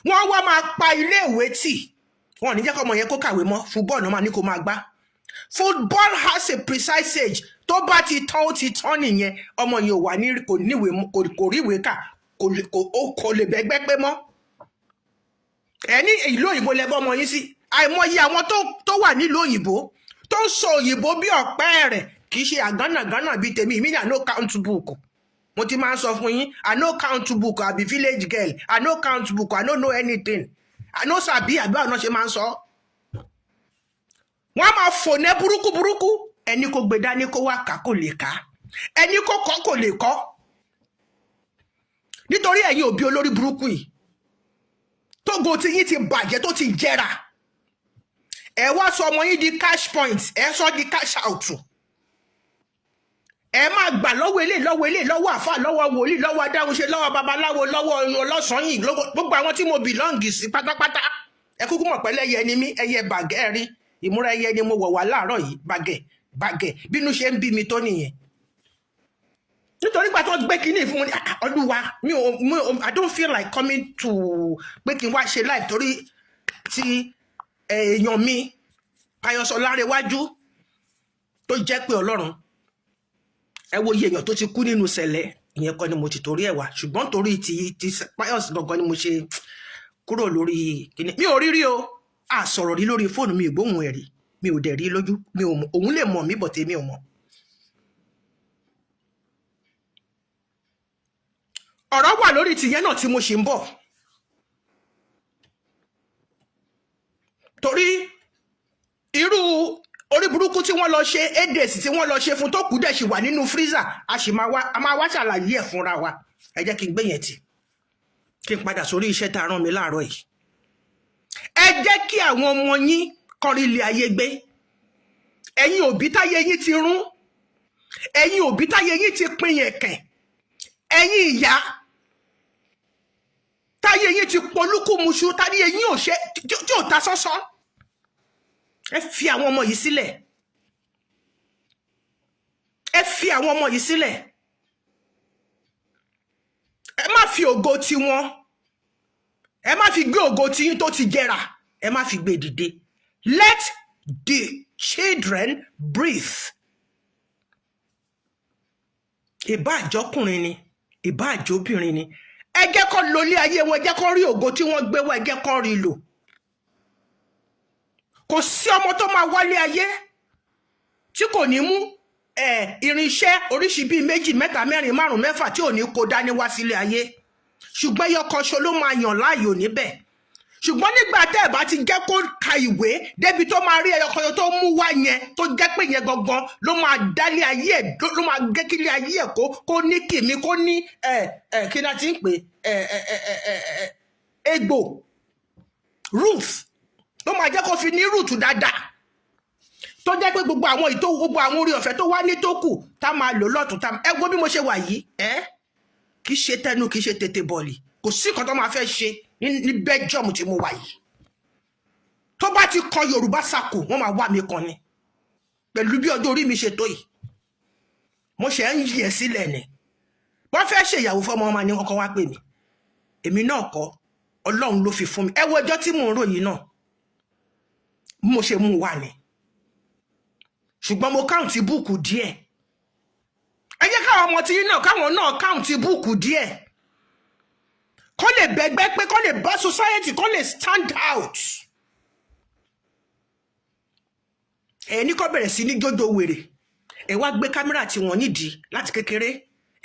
[SPEAKER 1] Wọ́n wá máa pa iléèwé tì, wọ́n ò ní jẹ́ kọ́ ọmọ yẹn kó kàwé mọ́. Football náà máa ní kó máa gbá. Football has a precise age. Tó bá ti tán, ó ti tán nìyẹn. Ọmọ yẹn ò wà ní, kò níwèé, kò ríwèé kà, kò lè bẹ́gbẹ́ pé mọ́. Ẹ ní ìlú òyìnbó lẹ́bọ̀ ọmọ yín sí. Àìmọye àwọn tó wà nílùú òyìnbó tó ń sọ òyìnbó bí ọ̀pẹ́ rẹ̀, kì í ṣe àgánàgánà bíi tèmi. Èmi ní I no count book. Mo ti máa ń sọ fún yín, I no count book. I be village girl. I no count book. I no know anything. I no sabi. Àbí àwọn náà ṣe máa ń sọ, wọ́n á máa fò ní burúkú burúkú. Ẹni kò gbé dání kó wá kà, kò lè kà. Ẹni kò kọ́, kò lè kọ́, nítorí ẹ̀yin òbí olórí burúkú yìí, tógo tí yín ti bàjẹ́, tó ti jẹrà. Ẹ wá sọ ọmọ yín di cash point, ẹ sọ di cash out. Ẹ máa gbà lọ́wọ́ ilé, lọ́wọ́ ilé, lọ́wọ́ àfà, lọ́wọ́ wòlíì, lọ́wọ́ adáhunṣe, lọ́wọ́ babaláwo, lọ́wọ́ ọlọ́sàn-yìn, gbogbo àwọn tí mo belong sí pátápátá. Ẹ kúkú mọ̀ pẹ́lẹ́ ẹyẹ ni mí, ẹyẹ bàgẹ́ rí. Ìmúra ẹyẹ ni mo wọ̀ wá láàárọ̀ yìí, bàgẹ́ bàgẹ́. Bínú ṣe ń bí mi tó nìyẹn, nítorí pé tó gbé kínní fún mi, ah, Olúwa mi ò I don't feel like coming to pé kí n wá ṣe live, torí ti èèyàn mi Ayọ̀sọ Lárẹ̀wájú tó jẹ́ pé Ọlọ́run. Ẹ wo iye èèyàn tó ti kú nínú ìṣẹ̀lẹ̀ ìyẹn kọ́ ni mo ti torí ẹ̀ wá, ṣùgbọ́n torí ti Pius gangan ni mo ṣe. Kúrò lórí kíní. Mi ò rí rí o, a sọ̀rọ̀ rí lórí fóònù, mi ìgbóhùn ẹ̀ rí, mi ò dẹ̀ rí lójú, mi ò mọ̀. Òun lè mọ̀ mí, but èmi ò mọ̀. Ọ̀rọ̀ wà lórí tìyẹn náà tí mo ṣì ń bọ̀, torí irú orí burúkú tí wọ́n lọ ṣe, 8 days tí wọ́n lọ ṣe fún tó kù dẹ̀ ṣì wà nínú freezer. A sì máa wá, a máa wá ṣàlàyé ẹ̀ fúnra wa. Ẹ jẹ́ kí n gbé yẹn tì, kí n padà sórí iṣẹ́ tá a rán mi láàárọ̀ yìí. Ẹ jẹ́ kí àwọn ọmọ yín kọrí ilé ayé gbé. Ẹ̀yin òbí táyé yín ti rún, ẹ̀yin òbí táyé yín ti pín yẹ̀kẹ̀, ẹ̀yin ìyá táyé yín ti polúkúmuṣu, táyé yín ò ṣe tí ò ta sọ́sọ́, ẹ fi àwọn ọmọ yìí sílẹ̀. Ẹ fi àwọn ọmọ yìí sílẹ̀. Ẹ má fi ògo tiwọn, ẹ má fi gbé ògo tiyín tó ti jẹrà, ẹ má fi gbé dìde. Let the children breathe. Ìbá àjọkùnrin ni, ìbá àjọbìnrin ni, ẹ jẹ́ kó lólé ayé wọn, ẹ jẹ́ kó rí ògo tí wọ́n gbé wá, ẹ jẹ́ kó rí lò. Kò sí ọmọ tó máa wálé ayé tí kò ní mú irinṣẹ́ oríṣi bíi méjì, mẹ́ta, mẹ́rin, márùn, mẹ́fà tí ò ní kó dání wá sílé ayé, ṣùgbọ́n ẹyọ kan ṣo ló máa yàn láàyò níbẹ̀. Ṣùgbọ́n nígbà tẹ́ ẹ̀ bá ti jẹ́ kó ka ìwé débi tó máa rí ẹyọ kan tó mú wá yẹn, tó jẹ́ pé yẹn gangan ló máa dálé ayé ẹ̀, ló máa gé kílé ayé ẹ̀ kó ní kìmí, kó ní ẹ ẹ kí náà ti ń pè ẹ ẹ ẹ ẹ ẹ egbò root, ló máa jẹ́ kó fi ní root dáadáa, tó jẹ́ pé gbogbo àwọn ìtò, gbogbo àwọn orí ọ̀fẹ́ tó wá ní tó kù tá máa lò lọ́tún. Tá ẹ wo bí mo ṣe wà yìí, ẹ kì í ṣe tẹnu, kì í ṣe tètè bọ̀ọ̀lì. Kò sí nǹkan tó máa fẹ́ ṣe ní Belgium tí mo wà yìí. Tó bá ti kọ Yorùbá sàkó, wọ́n máa wá mi kan ni. Pẹ̀lú bí ọjọ́ orí mi ṣe tó yìí, mo ṣe ń yẹ̀ sílẹ̀ ni. Wọ́n fẹ́ ṣèyàwó fọmọ ọmọ ni wọ́n kọ́ wá pè mí. Èmi náà kọ́, Ọlọ́run ló fi fún mi. Ẹ wo ẹjọ́ tí mò ń ròyìn náà, bí mo ṣe mú un wà ni, ṣùgbọ́n mo count book díẹ̀. Ẹ jẹ́ káwọn ọmọ tí náà, káwọn náà count book díẹ̀, kó lè bẹ́gbẹ́ pé, kó lè bá society, kó lè stand out. Ẹ ní kó bẹ̀rẹ̀ sí ní jójó wèrè, ẹ wá gbé kámẹ́rà tí wọ́n nídìí láti kékeré,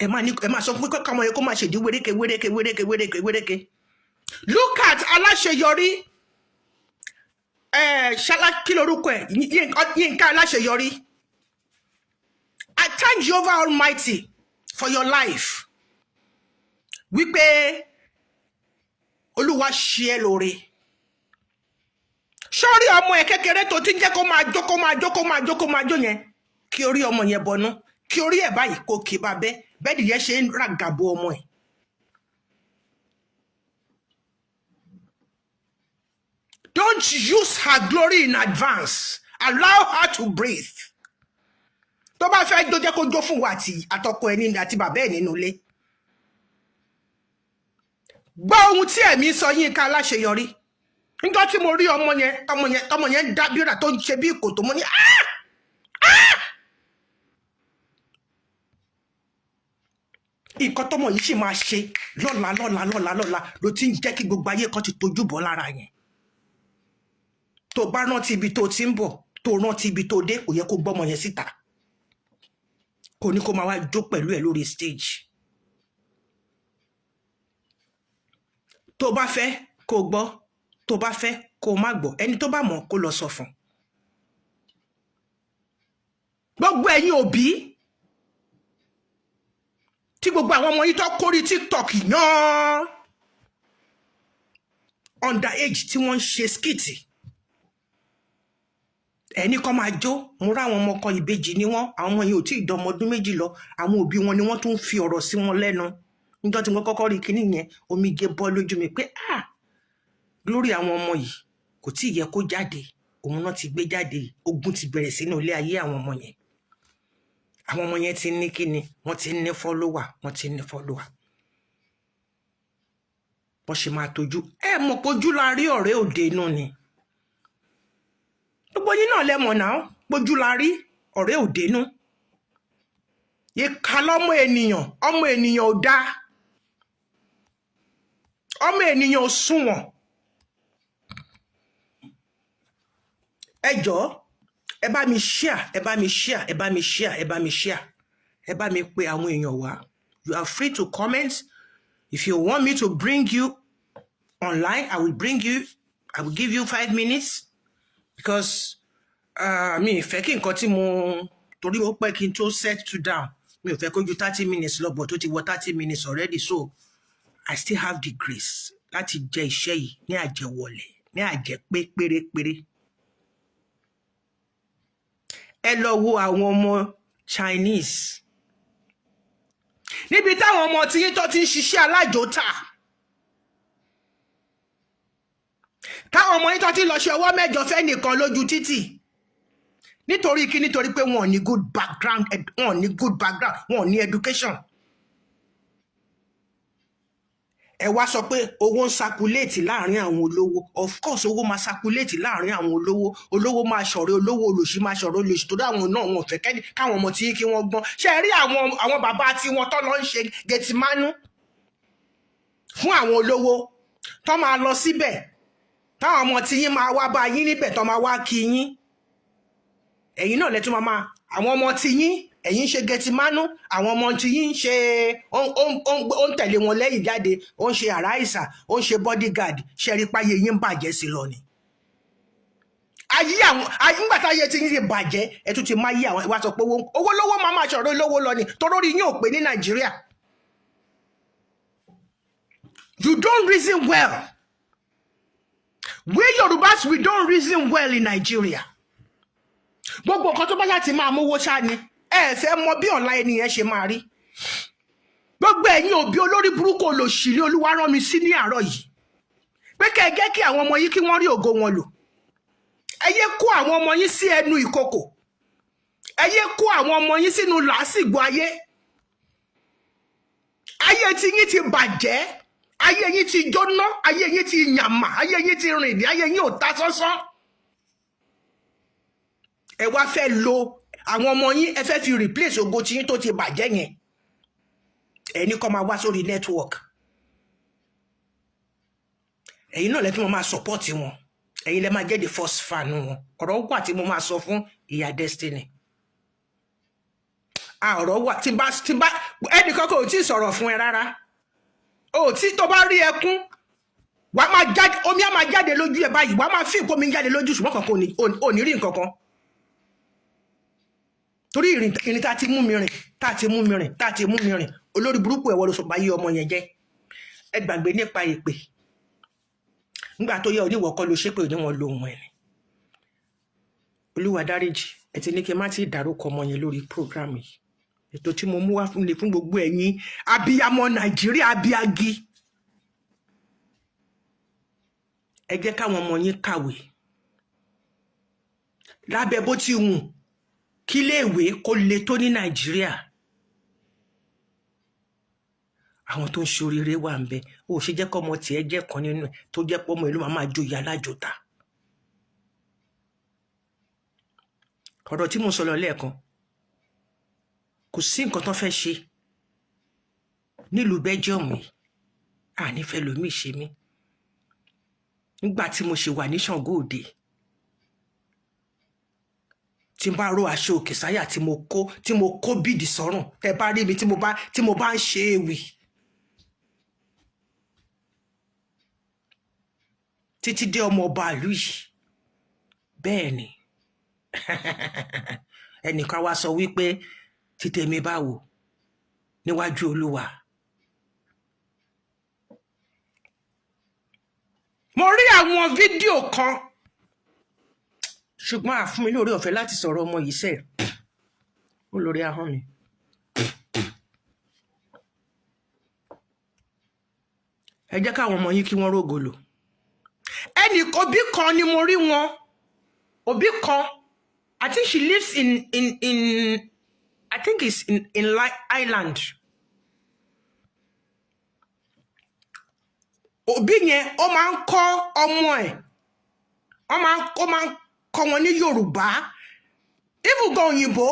[SPEAKER 1] ẹ máa ní, ẹ máa sọ pé kọ́mọ yẹn kó máa ṣèdí wéréke wéréke wéréke wéréke wéréke. Look at Aláṣeyọrí, ẹ ṣálá, kí lorúkọ ẹ, Yínká Aláṣeyọrí. I thank Jehovah Almighty for your life, wípé Olúwa ṣe ẹ́ lóore. Sórí ọmọ ẹ kékeré tó ti ń jẹ́ kó máa jó, kó máa jó, kó máa jó, kó máa jó yẹn, kí orí ọmọ yẹn bọnú, kí orí ẹ̀ báyìí kó kì í bá bẹ́ bẹ́ẹ̀ nìyẹn ṣe ń ràgàbo ọmọ ẹ̀. Don't use her glory in advance. Allow her to breathe. Tó bá fẹ́ jó, jẹ́ kó jó fún wa àti àtọkọ ẹ̀ ní àti bàbá ẹ̀ nínú ilé. Gbọ́ ohun tí ẹ̀mí sọ, Yínká Aláṣeyọrí. Níjọ́ tí mo rí ọmọ yẹn, tọmọ yẹn, tọmọ yẹn ń dábìrà tó ń ṣe bí ìkòtò, mo ní ah! Nǹkan tọmọ yìí sì máa ṣe lọ́la lọ́la lọ́la lọ́la ló ti ń jẹ́ kí gbogbo ayé kan ti tojú bọ́ lára yẹn. Tó bá rántí ibi tó ti ń bọ̀, tó rántí ibi tó dé, kò yẹ kó gbọ́mọ yẹn síta, kò ní kó máa wá jó pẹ̀lú ẹ̀ lórí stage. Tó bá fẹ́ kó gbọ́, tó bá fẹ́ kó má gbọ́, ẹni tó bá mọ̀ kó lọ sọ fún. Gbogbo ẹ̀yin òbí tí gbogbo àwọn ọmọ yìí tó kórí TikTok yán under age tí wọ́n ń ṣe skit, ẹni kọ́ máa jó. Mo rá àwọn ọmọ kan, ìbejì ni wọ́n, àwọn ọmọ yìí ò tí ì dọmọ ọdún 2 lọ, àwọn òbí wọn ni wọ́n tún fi ọ̀rọ̀ sí wọn lẹ́nu. Níjọ́ tí mo kọ́kọ́ rí kinní yẹn, omijé bọ́ lójú mi pé ah, glory àwọn ọmọ yìí kò tí ì yẹ kó jáde, òun náà ti gbé jáde. Ogun ti bẹ̀rẹ̀ sínú ilé ayé àwọn ọmọ yẹn. Àwọn ọmọ yẹn ti ní kíni, wọ́n ti ní follower, wọ́n ti ní follower. Bọ́n ṣe máa tójú ẹ mọ̀ pójú la rí ọ̀rẹ́ òde inú ni. Gbogbo yín náà lẹ́mọ̀ náà pójú la rí ọ̀rẹ́ òde inú. Ìkà lọ́mọ ènìyàn, ọmọ ènìyàn ò dáa, ọmọ ènìyàn ò sunwọ̀n. Ẹ jọ̀ọ́, ẹ bá mi share, ẹ bá mi share, ẹ bá mi share, ẹ bá mi share, ẹ bá mi pe àwọn èèyàn wá. You are free to comment. If you want me to bring you online, I will bring you. I will give you 5 minutes because mi ì fẹ́ kí nǹkan tí mo torí ó pẹ́ kí n tó settle down. Mi ò fẹ́ kó ju 30 minutes lọ, but ó ti wọ 30 minutes already, so I still have the grace láti jẹ iṣẹ́ yìí ní àjẹwọlẹ̀, ní àjẹpé pérépéré. Ẹ lọ wo àwọn ọmọ Chinese níbi táwọn ọmọ tí yín tó ti ń ṣiṣẹ́ alájòótà, táwọn ọmọ yín tó ti lọ ṣe ọwọ́ mẹ́jọ fẹ́ nìkan lójú títì. Nítorí kí? Nítorí pé wọn ò ní good background, wọn ò ní good background, wọn ò ní education. Ẹ wá sọ pé owó ń circulate láàrin àwọn olówó. Of course, owó máa circulate láàrin àwọn olówó. Olówó máa ṣọ̀rẹ́ olówó, olòṣì máa ṣọ̀rẹ́ olòṣì, torí àwọn náà, wọn ò fẹ́ kẹ́ni káwọn ọmọ tí kí wọ́n gbọ́n. Ṣe rí àwọn bàbá tí wọ́n tọ́ lọ ń ṣe gẹtìmánú fún àwọn olówó tó máa lọ síbẹ̀, táwọn ọmọ tí yín máa wá bá yín níbẹ̀, tó máa wá kí yín? Ẹ̀yin náà lẹ́tún máa àwọn ọmọ tí yín, ẹ̀yin ń ṣe gẹtìmánú, àwọn ọmọ tí yín ń ṣe, ó ń tẹ̀lé wọn lẹ́yìn jáde, ó ń ṣe àráìsà, ó ń ṣe bodyguard. Ṣe rí páyé yín ń bàjẹ́ sí lọ ni? Ayé àwọn ayé ńgbà táyé tí yín ti bàjẹ́, ẹ tún ti máa yí àwọn ìwà sọ pé owó lówó máa ṣọ̀rọ̀ lówó lọ ni, torórí yín ò pé ní Nàìjíríà. You don't reason well. We Yorubas, we don't reason well in Nigeria. Gbogbo nǹkan tó bá ṣáà ti máa mówó ṣá ni. Ẹ fẹ́ mọ bí ọ̀la ẹni yẹn ṣe máa rí. Gbogbo ẹ̀yin òbí olórí burúkú, olòṣì ní Olúwa rán mi sí ní àárọ̀ yìí pé kẹ́ ẹ jẹ́ kí àwọn ọmọ yín kí wọ́n rí ògo wọn lò. Ẹ yé kó àwọn ọmọ yín sí ẹnu ìkòkò. Ẹ yé kó àwọn ọmọ yín sínú làásìgbò ayé. Ayé tí yín ti bàjẹ́, ayé yín ti jóná, ayé yín ti yàmà, ayé yín ti rìn ní, ayé yín ò ta sánsán. Ẹ wá fẹ́ lo àwọn ọmọ yín, ẹ fẹ́ fi replace ògo tí yín tó ti bàjẹ́ yẹn. Ẹ ní kó máa wá sórí network. Ẹ̀yin náà lẹ́tí mo máa support wọn, ẹ̀yin lẹ́ máa jẹ́ the first fan wọn. Ọ̀rọ̀ wà tí mo máa sọ fún ìyá Destiny. A ọ̀rọ̀ wà tí bá ẹnìkan kò tí ì sọ̀rọ̀ fún ẹ rárá o, tí tó bá rí ẹkún, wà á máa jáde, omi á máa jáde lójú ẹ báyìí, wà á máa fi nǹkan omi jáde lójú, ṣùgbọ́n kankan ò ní rí nǹkan kan, torí ìrìn tá a ti mú mi rìn, tá a ti mú mi rìn, tá a ti mú mi rìn. Olórí burúkú ẹ̀wọ́ ló sọ bá yí ọmọ yẹn jẹ́. Ẹ gbàgbé nípa èpè. Nígbà tó yẹ oníwọ̀ kọ́ ló ṣépè, oníwọ̀n lóhun ẹ̀ ni. Olúwa dáríjì. Ẹ ti ní kí n má ti dárúkọ ọmọ yẹn lórí program yìí. Ètò tí mo mú wá fún lè fún gbogbo ẹ̀yin abiyamọ Nàìjíríà abiyagi, ẹ jẹ́ káwọn ọmọ yín kàwé. Lábẹ́ bó ti wù kí iléèwé kó le tó ní Nàìjíríà, àwọn tó ń ṣoríire wà ń bẹ. Ó ṣe jẹ́ kọ́mọ tiẹ̀ jẹ́ kan nínú ẹ̀, tó jẹ́ pọ́mọ ìlú máa máa joyè alájòta. Ọ̀rọ̀ tí mo sọ lọ lẹ́ẹ̀kan, kò sí nǹkan tó fẹ́ ṣe nílùú Belgium yìí, ànífẹ́ lomi ṣe mí. Nígbà tí mo ṣe wà ní Ṣàngó Òde, tí n bá ró aṣọ òkè sáyà, tí mo kó bíìdì sọ́rùn, tẹ bá rí mi tí mo bá ń ṣe ewì títí dé ọmọ ọba ìlú yìí. Bẹ́ẹ̀ ni ẹnìkan wá sọ wípé títẹ̀mí báwo níwájú Olúwa. Mo rí àwọn fídíò kan, ṣùgbọ́n àfún mi lórí ọ̀fẹ́ láti sọ̀rọ̀ ọmọ yìí sẹ́ẹ̀ ó lórí ahọ́n mi. Ẹ jẹ́ káwọn ọmọ yín kí wọ́n rógo lò. Ẹnì òbí kan ni mo rí wọn, òbí kan, I think she lives in I think it's in Ireland. Òbí yẹn, ó máa ń kọ́ ọmọ ẹ̀, ó máa ń kọ́ wọn ní Yorùbá, even gan òyìnbó,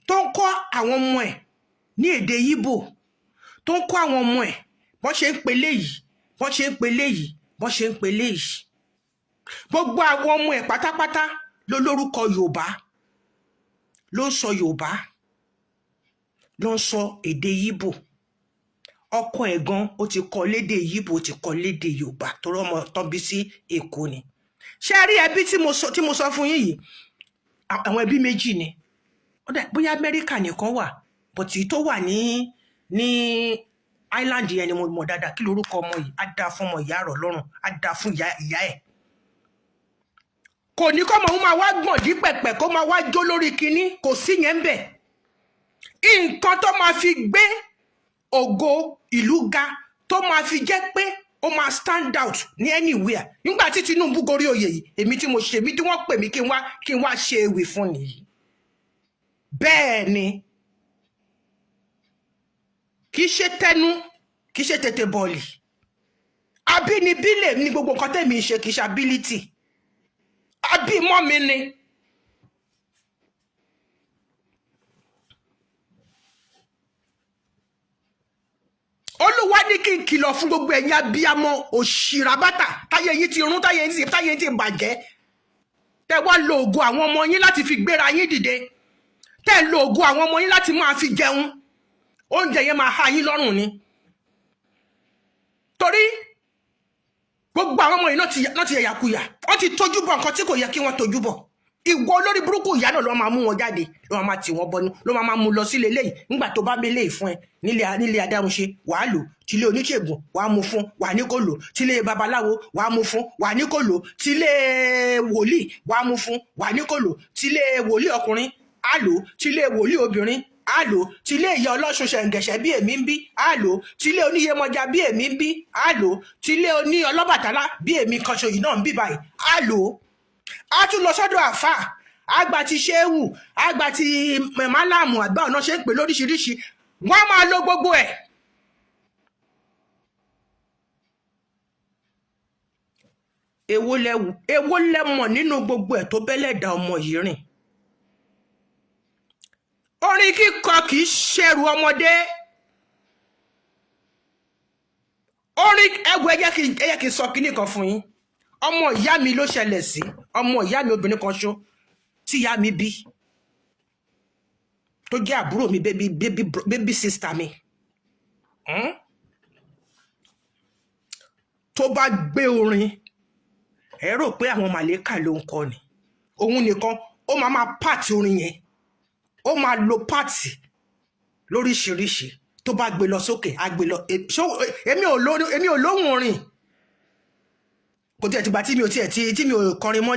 [SPEAKER 1] tó ń kọ́ àwọn ọmọ ẹ̀ ní èdè Ìgbò, tó ń kọ́ àwọn ọmọ ẹ̀ bọ́n ṣe ń pe léyìí, bọ́n ṣe ń pe léyìí, bọ́n ṣe ń pe léyìí. Gbogbo àwọn ọmọ ẹ̀ pátápátá Ló lórúkọ Yorùbá, ló ń sọ Yorùbá, ló ń sọ èdè Yíbò. Ọkọ ẹ̀ gan, ó ti kọ́ lédè Yíbò, ó ti kọ́ lédè Yorùbá, torí ọmọ tán bí sí Èkó ni. Ṣé ẹ rí ẹbí tí mo sọ fún yín yìí? Àwọn ẹbí méjì ni. Ó dà bóyá Amẹ́ríkà nìkan wà, but èyí tó wà ní island yẹn ni mo mọ̀ dáadáa. Kí lorúkọ ọmọ yìí? Á dáa fún ọmọ ìyá rọ̀ lọ́rùn, á dáa fún ìyá ìyá ẹ̀. Kò ní kọ́ ọmọ òun máa wá gbọ̀n dí pẹ̀pẹ̀, kó máa wá jó lórí kinní, kò sí yẹn ń bẹ̀. Nǹkan tó máa fi gbé ògo ìlú ga, tó máa fi jẹ́ pé ó máa stand out ní anywhere. Nígbà tí Tinubu gorí oyè yìí, èmi tí mo ṣe mí tí wọ́n pè mí kí n wá ṣe ewì fún nìyí. Bẹ́ẹ̀ ni, kì í ṣe tẹnu, kì í ṣe tètè bọ̀ọ̀lì. Abínibí lè ní gbogbo nǹkan tẹ̀mí ń ṣe, kì í ṣe ability abímọ́ mi ni. Olúwa ní kí n kìlọ̀ fún gbogbo ẹ̀yin abiyamọ òṣìràbàtà, táyé yín ti rún, táyé yín ti bàjẹ́, tẹ́ wá lo ògo àwọn ọmọ yín láti fi gbéra yín dìde, tẹ́ lo ògo àwọn ọmọ yín láti máa fi jẹun. Oúnjẹ yẹn máa há yín lọ́rùn ni, torí gbogbo àwọn ọmọ yìí náà ti yàyàkuyà, wọ́n ti tójú bọ̀ nǹkan tí kò yẹ kí wọ́n tójú bọ̀. Ìwọ olórí burúkú ìyá náà ló máa mú wọn jáde, ló máa tì wọ́n bọnú, ló máa mú lọ sílé eléyìí. Nígbà tó bá mélé fún ẹ nílé adáhunṣe, wàá lò. Tílé oníṣègùn, wàá mú fún, wàá ní kó lò. Tílé babaláwo, wàá mú fún, wàá ní kó lò. Tílé wòlíì, wàá mú fún, wàá ní kó lò. Tílé wòlíì ọkùnrin, á lò. Tílé wòlíì obìnrin, á lò. Tílé ìyá ọlọ́ṣun ṣẹ̀ǹgẹ̀ṣẹ̀ bí èmi ń bí, á lò. Tílé oníyemọja bí èmi ń bí, á lò. Tílé oní ọlọ́bàtálá bí èmi kan ṣoyìn náà ń bí báyìí, á lò. Á tún lọ sọ́dọ̀ àfà àgbà ti ṣéwù, àgbà ti màlámù, àgbà ọ̀nà ṣe ń pè lóríṣiríṣi, wọ́n á máa lo gbogbo ẹ̀. Èwo lẹ mọ̀ nínú gbogbo ẹ̀ tó bẹ́lẹ̀ dá ọmọ yìí rìn? Orin kíkọ kì í ṣẹrù ọmọdé. Orin ẹwọ, ẹ jẹ́ kí n sọ kinní kan fún yín. Ọmọ ìyá mi ló ṣẹlẹ̀ sí, ọmọ ìyá mi obìnrin kan ṣó tí ìyá mi bí, tó jẹ́ àbúrò mi, baby baby baby sister mi. Tó bá gbé orin, ẹ rò pé àwọn màlẹ́kà ló ń kọ ni. Òun nìkan ó máa máa part orin yẹn, ó máa lo part lóríṣiríṣi. Tó bá gbé lọ sókè, á gbé lọ. Èmi ò lóhùn orin. Kò tiẹ̀ tìgbà tí mi ò tiẹ̀ tí mi ò kọrin mọ́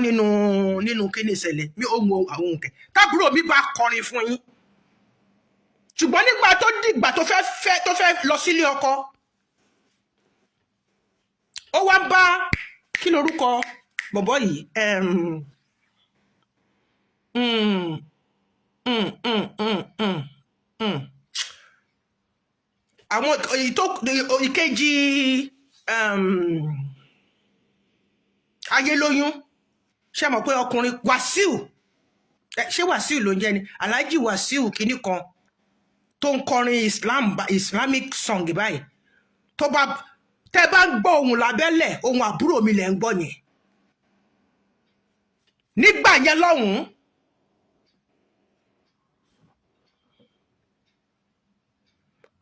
[SPEAKER 1] nínú kíní ìṣẹ̀lẹ̀ mi ò mọ àwọn òǹkẹ́ tábúrò mi bá kọrin fún yín. Ṣùgbọ́n nígbà tó dìgbà tó fẹ́ fẹ́, tó fẹ́ lọ sílé ọkọ, ó wá bá, kí lorúkọ bọ̀bọ̀ yìí? Àwọn èyí tó ìkejì, Ayélóyún, ṣé mọ̀ pé ọkùnrin Wàsíù, ṣé Wàsíù ló ń jẹ́ ni? Alhaji Wàsíù kìíní kan tó ń kọrin Islam, Islamic song báyìí. Tó bá tẹ́ bá ń gbọ́ ohùn lábẹ́lẹ̀, ohùn àbúrò mi lẹ̀ ń gbọ́ yẹn nígbà yẹn lọ́hùn-ún.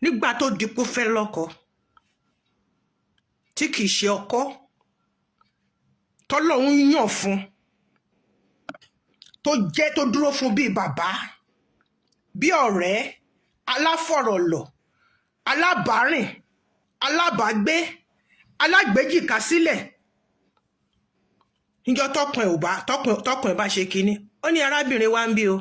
[SPEAKER 1] Nígbà tó di pé ó fẹ́ lọ́kọ tí kìí ṣe ọkọ tọ́lọ́hún yàn fún, tó jẹ́ tó dúró fún bíi bàbá, bíi ọ̀rẹ́, aláfọ̀rọ̀lọ̀, alábàárìn, alábàágbé, alágbèjìká sílẹ̀, níjọ́ tọkùn ẹ̀ ò bá tọkùn ẹ̀ bá ṣe kinní, ó ní arábìnrin wa ń bí o,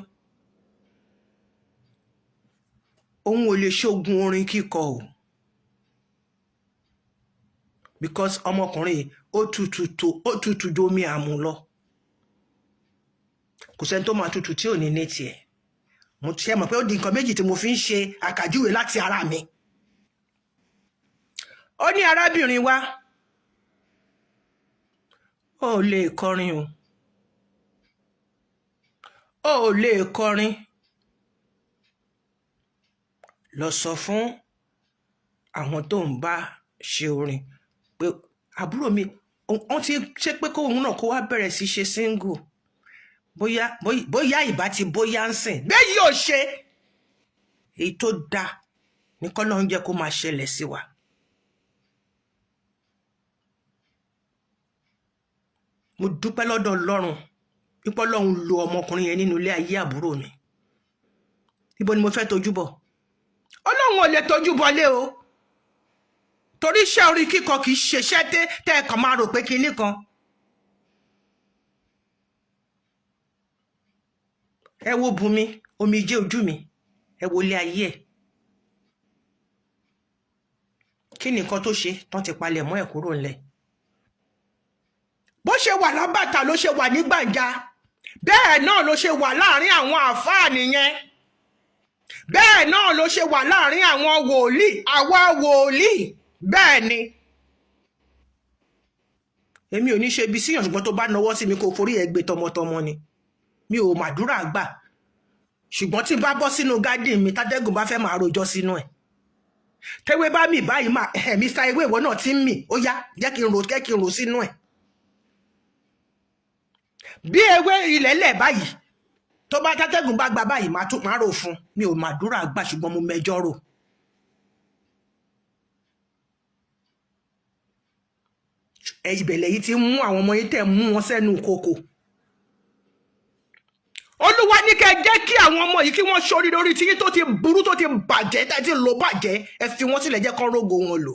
[SPEAKER 1] òun ò lè ṣoògùn orin kíkọ o, because ọmọkùnrin yìí ó tutù tó, ó tutù ju omi àmù lọ. Kò sẹ́ni tó máa tutù tí ò ní ní tiẹ̀. Mo ti ṣe mọ̀ pé ó di nǹkan méjì tí mo fi ń ṣe àkàjúwe láti ara mi. Ó ní arábìnrin wa, ó lè kọrin o, ó lè kọrin. Lọ sọ fún àwọn tó ń bá ṣe orin pé àbúrò mi, wọ́n ti ṣe pé kóun náà kó wá bẹ̀rẹ̀ sí ṣe single. Bóyá bóyá ìbá ti bóyá ń sìn bẹ́ẹ̀ yóò ṣe èyí tó dáa ní kọ́lọ́run jẹ́ kó máa ṣẹlẹ̀ sí wa. Mo dúpẹ́ lọ́dọ̀ Ọlọ́run pípọ́ Ọlọ́run lo ọmọkùnrin yẹn nínú ilé ayé àbúrò mi. Ibo ni mo fẹ́ tojú bọ̀? Ọlọ́run ò lè tojú bọlé o, torí iṣẹ́ orin kíkọ kì í ṣeṣẹ́ tẹ́ ẹ kàn máa rò pé kinní kan. Ẹ wo Bùnmi, omijé ojú mi, ẹ wo ilé ayé ẹ̀. Kí ni nǹkan tó ṣe tán ti palẹ̀ mọ́ ẹ̀ kúrò ńlẹ̀? Bó ṣe wà lábàtà ló ṣe wà ní gbàǹjà, bẹ́ẹ̀ náà ló ṣe wà láàrin àwọn àáfàá nìyẹn, bẹ́ẹ̀ náà ló ṣe wà láàrin àwọn wòlíì, àwa wòlíì. Bẹ́ẹ̀ ni èmi ò ní ṣe ibi síyàn, ṣùgbọ́n tó bá nawọ́ sí mi kó forí ẹ̀ gbé tọmọtọmọ ni. Mi ò màdúrà gbà, ṣùgbọ́n tí n bá bọ́ sínú garden mi, tádẹ́gùn bá fẹ́ máa rojọ́ sínú ẹ̀, tẹ́wé bá mì báyìí máa ẹ̀ Mr. Ewé, ìwọ náà ti ń mì, ó yá, jẹ́ kí n ro, jẹ́ kí n ro sínú ẹ̀. Bí ewé ilẹ̀ lẹ̀ báyìí, tó bá tátẹ́gùn bá gba báyìí, máa tún máa rò fún. Mi ò màdúrà gbà, ṣùgbọ́n mo mẹjọ́ rò. Ẹ ìbẹ̀lẹ̀ yìí ti ń mú àwọn ọmọ yín, tẹ̀ mú wọn sẹ́nu kòkò. Olúwa ní kẹ́ jẹ́ kí àwọn ọmọ yìí kí wọ́n ṣorí lórí tí yín tó ti burú, tó ti bàjẹ́, tá ti lò bàjẹ́. Ẹ fi wọ́n sílẹ̀, jẹ́ kán rógo wọn lò.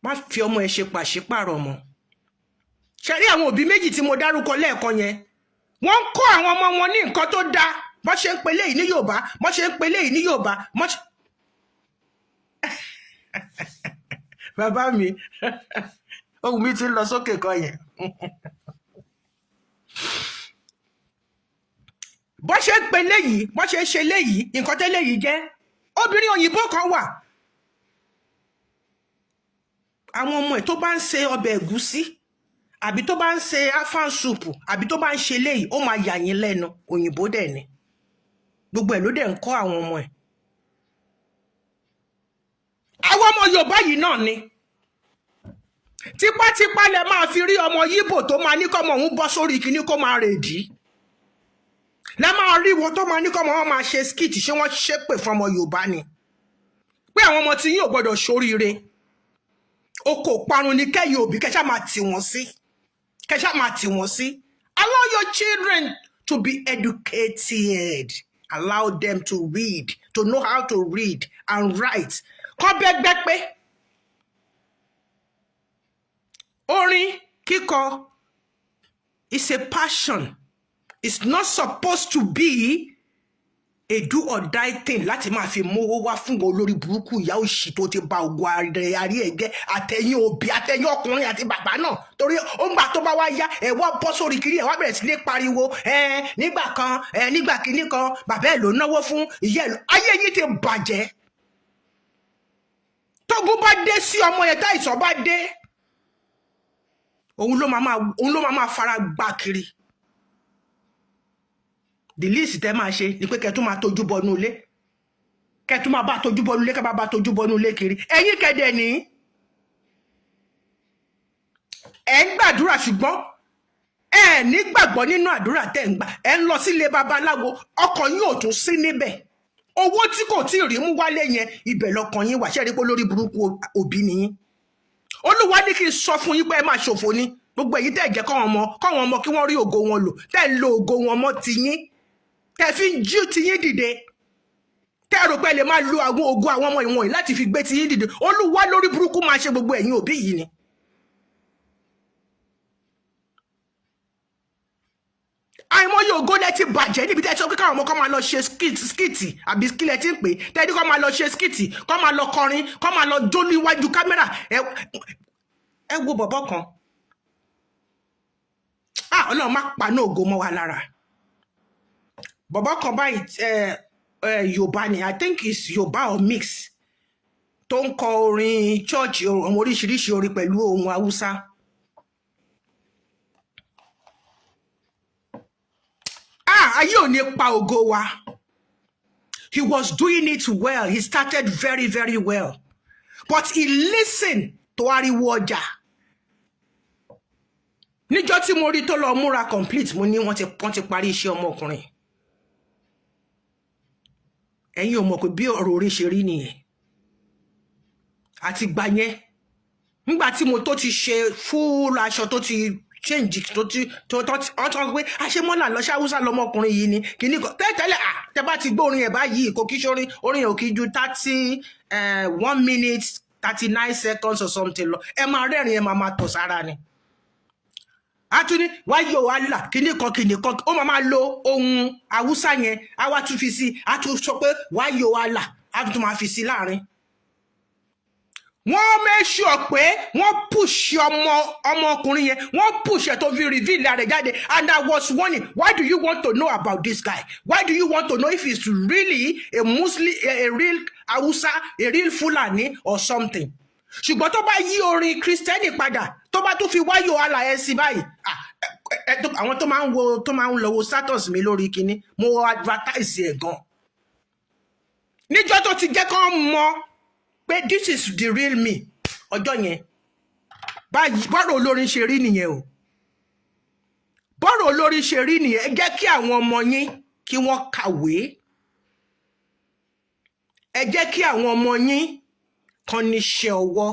[SPEAKER 1] Má fi ọmọ ẹ ṣe pàṣípàrọ̀ mọ́. Ṣe rí àwọn òbí méjì tí mo dárúkọ lẹ́ẹ̀kan yẹn, wọ́n ń kọ́ àwọn ọmọ wọn ní nǹkan tó dáa. Bọ́n ṣe ń pe léyìí ní Yorùbá, bọ́n ṣe ń pe léyìí ní Yorùbá, bọ́n ṣe. Bàbá mi, ohùn mi ti ń lọ sókè kan yẹn. Bọ́n ṣe ń pe léyìí, bọ́n ṣe ń ṣe léyìí, nǹkan tẹ́lẹ̀ yìí jẹ́. Obìnrin òyìnbó kan wà, àwọn ọmọ ẹ̀, tó bá ń ṣe ọbẹ̀ ẹ̀gúsí àbí tó bá ń ṣe afang soup àbí tó bá ń ṣe léyìí, ó máa yà yín lẹ́nu. Òyìnbó dẹ̀ ni, gbogbo ẹ̀ ló dẹ̀ ń kọ́ àwọn ọmọ ẹ̀. Àwọn ọmọ Yorùbá yìí náà ni tipátipá lẹ máa fi rí ọmọ Yíbò tó máa ní kọ́mọ òun bọ́ sórí kinní kó máa rèdí. Lẹ máa rí wọn tó máa ní kọ́mọ wọn máa ṣe skit. Ṣé wọ́n ṣépè fún ọmọ Yorùbá ni pé àwọn ọmọ tí yín ò gbọdọ̀ ṣoríire? Oko parun ni kẹ́yìn òbí kẹ́ṣá máa tì wọ́n sí, kẹ́ṣá máa tì wọ́n sí. Allow your children to be educated. Allow them to read, to know how to read and write. Kọ́ bẹ́gbẹ́ pé orin kíkọ is a passion. It's not supposed to be a do or die thing láti máa fi mówó wá fún olórí burúkú, ìyá òṣì tó ti ba ògùn ààrẹ àrí ẹ jẹ́, àtẹ̀yìn òbí, àtẹ̀yìn ọkùnrin àti bàbá náà. Torí ó ń gbà tó bá wá yá, ẹ wá bọ́ sórí kiri, ẹ wá bẹ̀rẹ̀ sí ní pariwo ẹ nígbà kan, ẹ nígbà kinní kan, bàbá ẹ ló náwó fún ìyá ẹ. Ayé yìí ti bàjẹ́. Tógun bá dé sí ọmọ yẹn, táìsàn bá dé, òun ló máa fara gbá kiri. The least tẹ́ máa ṣe ni pé kẹ́ tún máa tójú bọnú ilé, kẹ́ tún máa bá tójú bọnú ilé, kẹ́ bá tójú bọnú ilé kiri. Ẹ̀yin kẹ́dẹ̀ ní ẹ̀ ń gbàdúrà, ṣùgbọ́n ẹ ní gbàgbọ́ nínú àdúrà tẹ́ ń gbà. Ẹ ń lọ sílé babaláwo, ọkàn yín ò tún sí níbẹ̀. Owó tí kò tí ì rí mú wálé yẹn, ibẹ̀ lọkàn yín wà. Ṣé rí pé lórí burúkú òbí nìyín? Olúwa ní kí n sọ fún yín pé ẹ máa ṣòfò ni gbogbo èyí tẹ́ jẹ́ kọ́wọn ọmọ kí wọ́n rí ògo wọn lò, tẹ́ ń lo ògo wọn mọ́ tiyín, tẹ́ fi ń jí tiyín dìde, tẹ́ rò pé ẹ lè máa lo àwọn ògo àwọn ọmọ ìwọ̀nyí láti fi gbé tiyín dìde. Olúwa lórí burúkú máa ṣe gbogbo ẹ̀yin òbí yìí ni. Àìmọye ògo lẹ ti bàjẹ́ níbi tẹ́ ẹ sọ pé káwọn ọmọ kan máa lọ ṣe skit àbí kílẹ̀ tí ń pè tẹ́ ní kọ́ máa lọ ṣe skit, kọ́ máa lọ kọrin, kọ́ máa lọ jó níwájú kámẹ́rà. Ẹ wo bọ̀bọ̀ kan. Ah, Ọlọ́run má paná ògo mọ́ wa lára. Bọ̀bọ̀ kan báyìí, ẹ ẹ Yorùbá ni, I think it's Yorùbá or mix, tó ń kọ orin church, àwọn oríṣiríṣi orin pẹ̀lú ohun Haúsá. Ah, ayé ò ní pa ògo wa. He was doing it well. He started very, very well, but he listened to ariwo ọjà. Níjọ́ tí mo rí tó lọ múra complete, mo ní wọ́n ti parí iṣẹ́ ọmọkùnrin. Ẹ̀yin ò mọ̀ pé bí ọ̀rọ̀ orí ṣe rí nìyẹn. Àti gbà yẹn, nígbà tí mo tó ti ṣe full aṣọ, tó ti change, tó ti tó ti wọ́n tọ́ pé àṣemọ́là lọ ṣe Haúsá lọmọkùnrin yìí ni kìíní kan tẹ́lẹ̀tẹ́lẹ̀. À tẹ́ bá ti gbọ́ orin ẹ̀ báyìí, kò kí sórin, orin yẹn ò kí ju 31 minutes 39 seconds or something lọ. Ẹ máa rẹ́rìn, ẹ máa máa tọ̀ sára ni. A tún ní wáyé o Allah, kìíní kan kìíní kan, ó máa máa lo ohun Haúsá yẹn, á wá tún fi sí, á tún sọ pé wáyé o Allah, á tún máa fi sí láàrin. Wọ́n make sure pé wọ́n push ọmọkùnrin yẹn, wọ́n push ẹ̀ tó fi reveal rẹ̀ jáde. And I was warning, why do you want to know about this guy? Why do you want to know if he's really a Muslim, a real Hausa, a real Fulani or something? Ṣùgbọ́n tó bá yí orin Kristẹni padà, tó bá tún fi wáyò Allah ẹ̀ sí báyìí, ah, àwọn tó máa ń wo, tó máa ń lọ wo status mi lórí kinní, mo advertise ẹ̀ gan níjọ́ tó ti jẹ́ kán mọ̀ pé this is the real me. Ọjọ́ yẹn báyìí, bọ́rọ̀ olórin ṣe rí nìyẹn o, bọ́rọ̀ olórin ṣe rí nìyẹn. Ẹ jẹ́ kí àwọn ọmọ yín kí wọ́n kàwé. Ẹ jẹ́ kí àwọn ọmọ yín kan níṣẹ́ ọwọ́.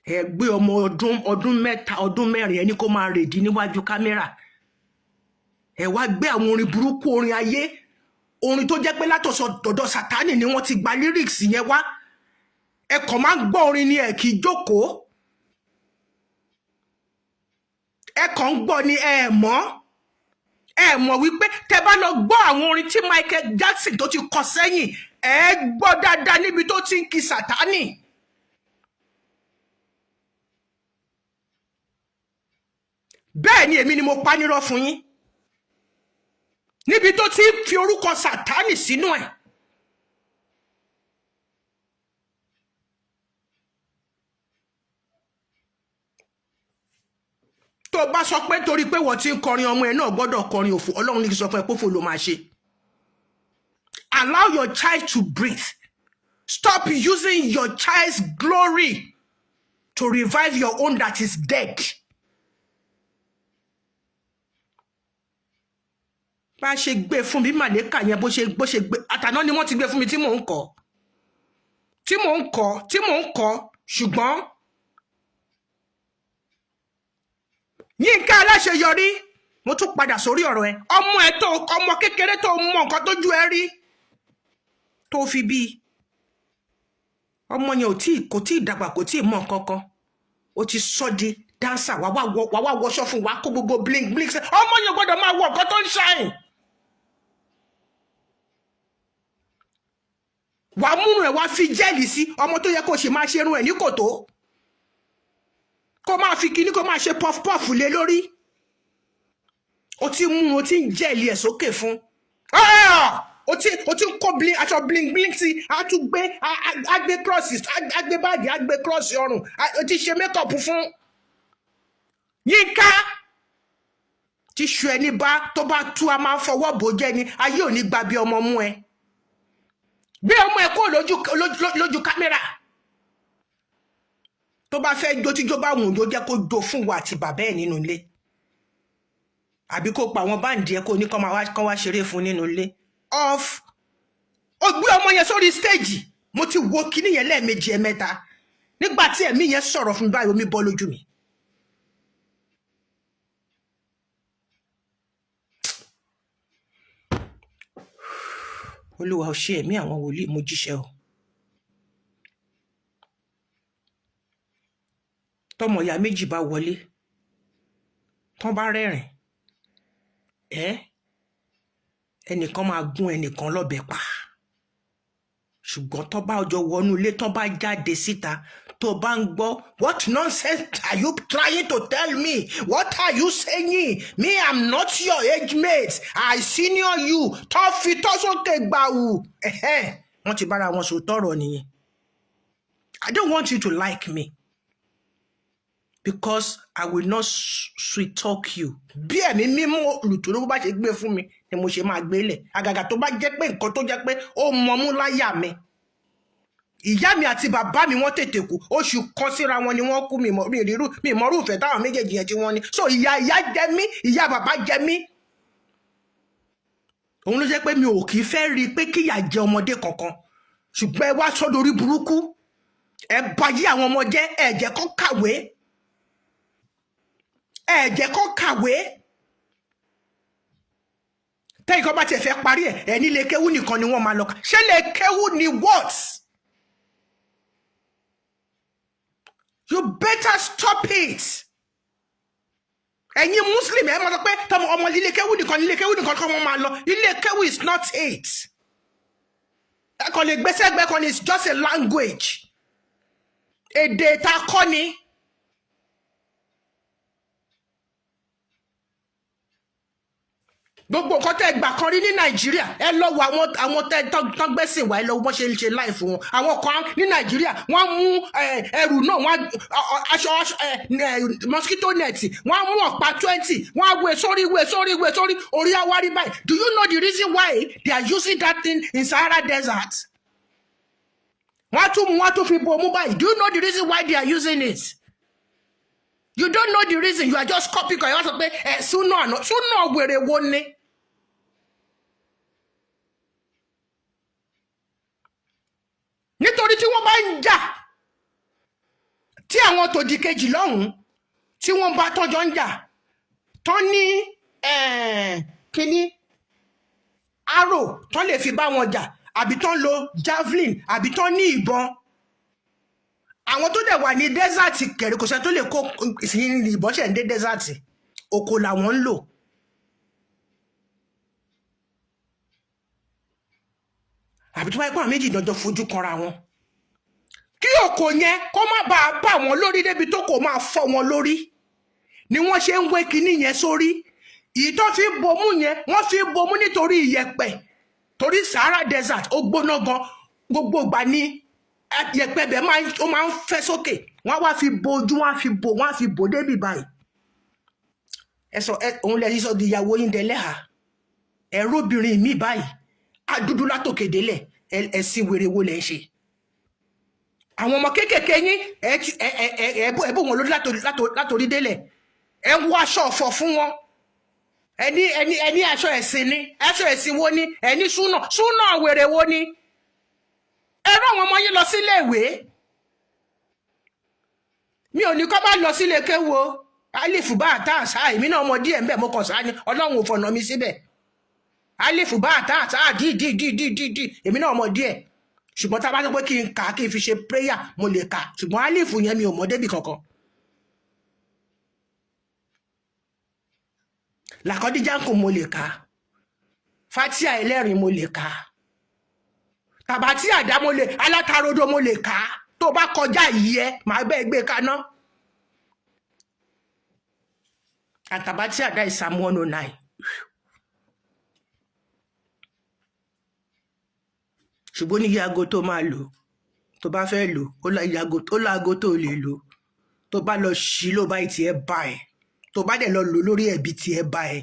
[SPEAKER 1] Ẹ gbé ọmọ ọdún 3, ọdún 4, ẹni kó máa rèdí níwájú kámẹ́rà. Ẹ wá gbé àwọn orin burúkú, orin ayé, orin tó jẹ́ pé látọ̀sọ̀ dọ̀dọ̀ Sátánì ni wọ́n ti gba lyrics yẹn wá. Ẹ kàn máa ń gbọ́ orin ni, ẹ kì í jókòó. Ẹ kàn ń gbọ́ ni, ẹ mọ̀ wípé tẹ bá lọ gbọ́ àwọn orin tí Michael Jackson tó ti kọ sẹ́yìn, ẹ gbọ́ dáadáa níbi tó ti ń kí Sátánì. Bẹ́ẹ̀ ni, èmi ni mo pa nírọ́ fún yín níbi tó ti ń fi orúkọ Sátánì sínú ẹ̀. Tó bá sọ pé torí pé wọ́n ti ń kọrin, ọmọ ẹ̀ náà gbọ́dọ̀ kọrin òfò, Ọlọ́run ní kí n sọ fún ẹ pé òfò ló máa ṣe. Allow your child to breathe. Stop using your child's glory to revive your own that is dead. Bá a ṣe gbé fún mi màlẹ́kà yẹn, bó ṣe gbé àtàná ni wọ́n ti gbé fún mi tí mò ń kọ́, tí mò ń kọ́, tí mò ń kọ́. Ṣùgbọ́n Yínká Aláṣeyọrí, mo tún padà sórí ọ̀rọ̀ ẹ. Ọmọ ẹ tó ọmọ kékeré tó mọ nǹkan tójú ẹ rí tó fi bí ọmọ yẹn, ò tí kò tí ì dàgbà, kò tí ì mọ nǹkan kan, ó ti sọ di dancer. Wà wá wọṣọ fún wa, kó gbogbo bling bling. Ọmọ yẹn gbọ́dọ̀ máa wọ nǹkan tó ń ṣàìn. Wàá múrun ẹ̀, wá fi gel sí. Ọmọ tó yẹ kó ṣe máa ṣerun ẹ̀ ní kòtó, kó máa fi kíní, kó máa ṣe puff puff lé lórí, o ti mú, o ti ń gel ẹ̀ sókè fún. O ti ń kó bling, aṣọ bling bling sí, a tún gbé, a gbé cross, a gbé báàgì, a gbé cross ọrùn, o ti ṣe make up fún. Yínká, tíṣu ẹni bá tó bá tú, a máa ń fọwọ́ bò jẹ́ ni. Ayé ò ní gba bí ọmọ mú ẹ. Gbé ọmọ ẹ kó lójú kámẹ́rà. Tó bá fẹ́ jó, tíjó bá wùn jó, jẹ́ kó jó fún wa àti bàbá ẹ̀ nínú ilé, àbí kó pa àwọn band ẹ, kó ní kó máa wá, kó wá ṣeré fún nínú ilé. Off ó gbé ọmọ yẹn sórí stage. Mo ti wo kíní yẹn lẹ́ẹ̀mejì, ẹ̀mẹ́ta. Nígbà tí ẹ̀mí yẹn sọ̀rọ̀ fún mi báyìí, omi bọ́ lójú mi. Olúwa ò ṣe, ẹ̀mí àwọn wòlíì, mo jíṣẹ́ o. Tọmọ ìyá méjì bá wọlé, tán bá rẹ́rìn ẹ́, ẹnìkan máa gún ẹnìkan lọ́bẹ pa. Ṣùgbọ́n tó bá ọjọ́ wọnú ilé, tó bá jáde síta, tó bá ń gbọ́, "What nonsense are you trying to tell me? What are you saying? Me, I'm not your age mate, I senior you." Tó fi tọ́ sókè gbàù, wọ́n ti bára wọn sọ tọrọ nìyẹn. I don't want you to like me because I will not sweet talk you. Bí ẹ̀mí mímú olùtúrú bá ṣe gbé fún mi ni mo ṣe máa gbé lẹ̀. Àgàgà tó bá jẹ́ pé nǹkan tó jẹ́ pé ó mọmú láyà mi. Ìyá mi àti bàbá mi, wọ́n tètè kú. Oṣù kan síra wọn ni wọ́n kú. Mi mọ̀ mi rírú mi mọ̀rú ìfẹ́ táwọn méjèèjì yẹn tí wọ́n ní. So ìyá ìyá jẹ mí, ìyá bàbá jẹ mí. Òun ló jẹ́ pé mi ò kì í fẹ́ rí i pé kíyà jẹ ọmọdé kankan, ṣùgbọ́n ẹ wá sọ́dọ̀ orí burúkú, ẹ bà yí àwọn ọmọ jẹ́. Ẹ jẹ́ kó kàwé, ẹ jẹ́ kó kàwé. Tẹ́yìn kan bá tiẹ̀ fẹ́ parí ẹ̀, ẹ̀ nílé kéwú nìkan ni wọ́n máa lọ kà. Ṣé lè kéwú ni what? You better stop it. Ẹ̀yin Muslim, ẹ̀ máa sọ pé tọmọ ọmọ ilé kéwú nìkan, ilé kéwú nìkan kọ́ wọ́n máa lọ. Ilé kéwú is not it. Ẹ kàn lè gbé sẹ́gbẹ́ kan ni. It's just a language, èdè tá a kọ́ ni. Gbogbo nǹkan tẹ́ gbà kan rí ní Nàìjíríà, ẹ lọ wo àwọn tẹ́ tán gbẹ́sìn wá, ẹ lọ wo bọ́n ṣe ń ṣe láì fún wọn. Àwọn kan ní Nàìjíríà, wọ́n mú ẹrù náà, wọ́n aṣọ mosquito net, wọ́n mú ọ̀pá 20, wọ́n á wé sórí, wé sórí, wé sórí orí awárí báyìí. Do you know the reason why they are using that thing in Sahara Desert? Wọ́n á tún mú, wọ́n á tún fi bo omú báyìí. Do you know the reason why they are using it? You don't know the reason. You are just copying. Kan ẹ wá sọ pé ẹ súnà àná, súnà wèrè wo ni? Nítorí tí wọ́n bá ń jà, tí àwọn tòdì kejì lọ́hùn-ún, tí wọ́n bá tọ́jọ́ ń jà tán ní kínní arrow tán lè fi bá wọn jà, àbí tán lo javelin, àbí tán ní ìbọn, àwọn tó dẹ̀ wà ní desert kẹ̀rì, kò sẹ́ni tó lè kó ìsìn ìbọn ṣẹ̀ ń dé desert, oko làwọn ń lò. Àbí tó bá yẹ kó àwọn méjì dandan fojú kanra wọn, kí òkò yẹn kó má bàa bà wọ́n lórí débi tó kò máa fọ́ wọn lórí ni wọ́n ṣe ń wé kinní yẹn sórí. Èyí tó fi ń bomú yẹn, wọ́n fi ń bomú nítorí ìyẹ̀pẹ̀, torí Sahara Desert ó gbóná gan. Gbogbo ìgbà ni yẹ̀pẹ̀ bẹ̀ ó máa ń fẹ́ sókè. Wọ́n á wá fi bo ojú, wọ́n á fi bo, wọ́n á fi bò débi báyìí. Ẹ sọ ẹ òun lẹ sọ di ìyàwó yín dẹlẹ́hà. Ẹ̀rọ obìnrin mi báyìí adúdú látòkè délẹ̀. Ẹ̀sìn wèrè wo lẹ̀ ń ṣe? Àwọn ọmọ kéékèèké yín, ẹ ẹ ẹ ẹ bò wọn lórí látòrí délẹ̀. Ẹ ń wọ aṣọ ọ̀fọ̀ fún wọn. Ẹni aṣọ ẹ̀sìn ni. Aṣọ ẹ̀sìn wo ni? Ẹni súnà, súnà wèrè wo ni? Ẹ rán àwọn ọmọ yín lọ sílé ìwé. Mi ò ní kọ́ bá lọ sílé kéwo. Alifu bá àtà àṣà, èmi náà mọ díẹ̀ ńbẹ̀. Mo kàn sáà ni Ọlọ́run ò fọ̀nà mi síbẹ̀. Alifu bá àtà àṣà, dí dí dí dí dí dí, èmi náà mọ díẹ̀. Ṣùgbọ́n tá a bá sọ pé kí n kà á, kí n fi ṣe prayer, mo lè kà. Ṣùgbọ́n alifu yẹn, mi ò mọ débì kankan. Làkọ́díjáǹkù mo lè kà, fatia ẹlẹ́rìn mo lè kà, tàbátí àdá mo lè, alátarodo mo lè kà. Tó bá kọjá yìí, ẹ màá bẹ́ẹ̀ gbé kaná. Àtàbátí àdá is Psalm 109. Ṣùgbọ́n ní iye aago tó máa lò, tó bá fẹ́ lò ó, lọ iye aago ó lọ aago tó lè lò. Tó bá lọ ṣí ló báyìí, tiẹ̀ bá ẹ̀. Tó bá dẹ̀ lọ lò lórí ẹ̀bí, tiẹ̀ bá ẹ̀.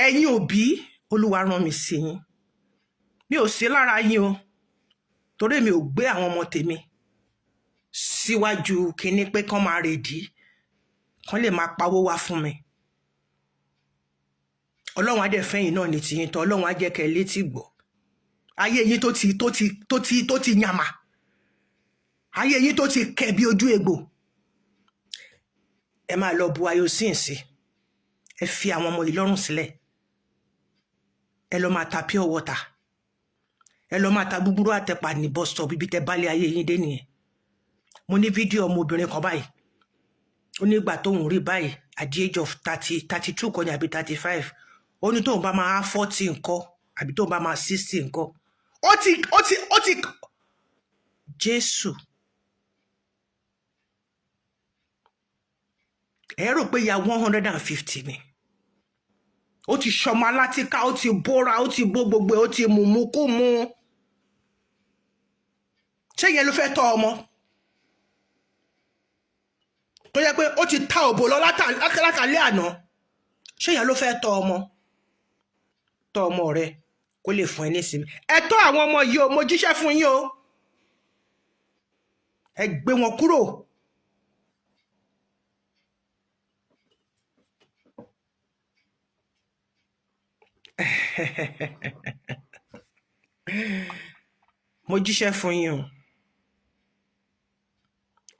[SPEAKER 1] Ẹ̀yin òbí, Olúwa rán mi sí yín. Mi ò sí lára yín o, torí mi ò gbé àwọn ọmọ tèmi síwájú kinní pé kán máa rèdí, kán lè máa pawó wá fún mi. Ọlọ́run á dẹ̀ fẹ́yìn náà ní tiyín tán. Ọlọ́run á jẹ́ kẹ́ ẹ létí gbọ́. Ayé yín tó ti yàmà, ayé yín tó ti kẹ̀ bí ojú egbò, ẹ máa lọ bu ayosin sí. Ẹ fi àwọn ọmọ yìí lọ́rùn sílẹ̀. Ẹ lọ máa ta pure water, ẹ lọ máa ta gbúgbúrú àtẹpà ní bus stop. Ibi tẹ bálé ayé yín dé nìyẹn. Mo ní fídíò ọmọbìnrin kan báyìí. Ó ní ìgbà tóun rí báyìí at the age of 30, 32 kọ́ ni àbí 35. Ó ní tóun bá máa 40 ńkọ́, àbí tóun bá máa 60 ńkọ́? Ó ti Jésù. Ẹ rò pé ya 150 ni. Ó ti ṣọmọ alátìká, ó ti bóra, ó ti bó gbogbo ẹ̀, ó ti mùmú kú mu. Ṣé yẹn ló fẹ́ tọ́ ọmọ tó yẹ pé ó ti ta òbò lọ látàlẹ́ àná? Ṣé yẹn ló fẹ́ tọ́ ọmọ? Tọ́ ọmọ rẹ. Kó lè fún ẹ nísinmi. Ẹ tọ́ àwọn ọmọ yìí o, mo jíṣẹ́ fún yín o. Ẹ gbé wọn kúrò. Mo jíṣẹ́ fún yín o.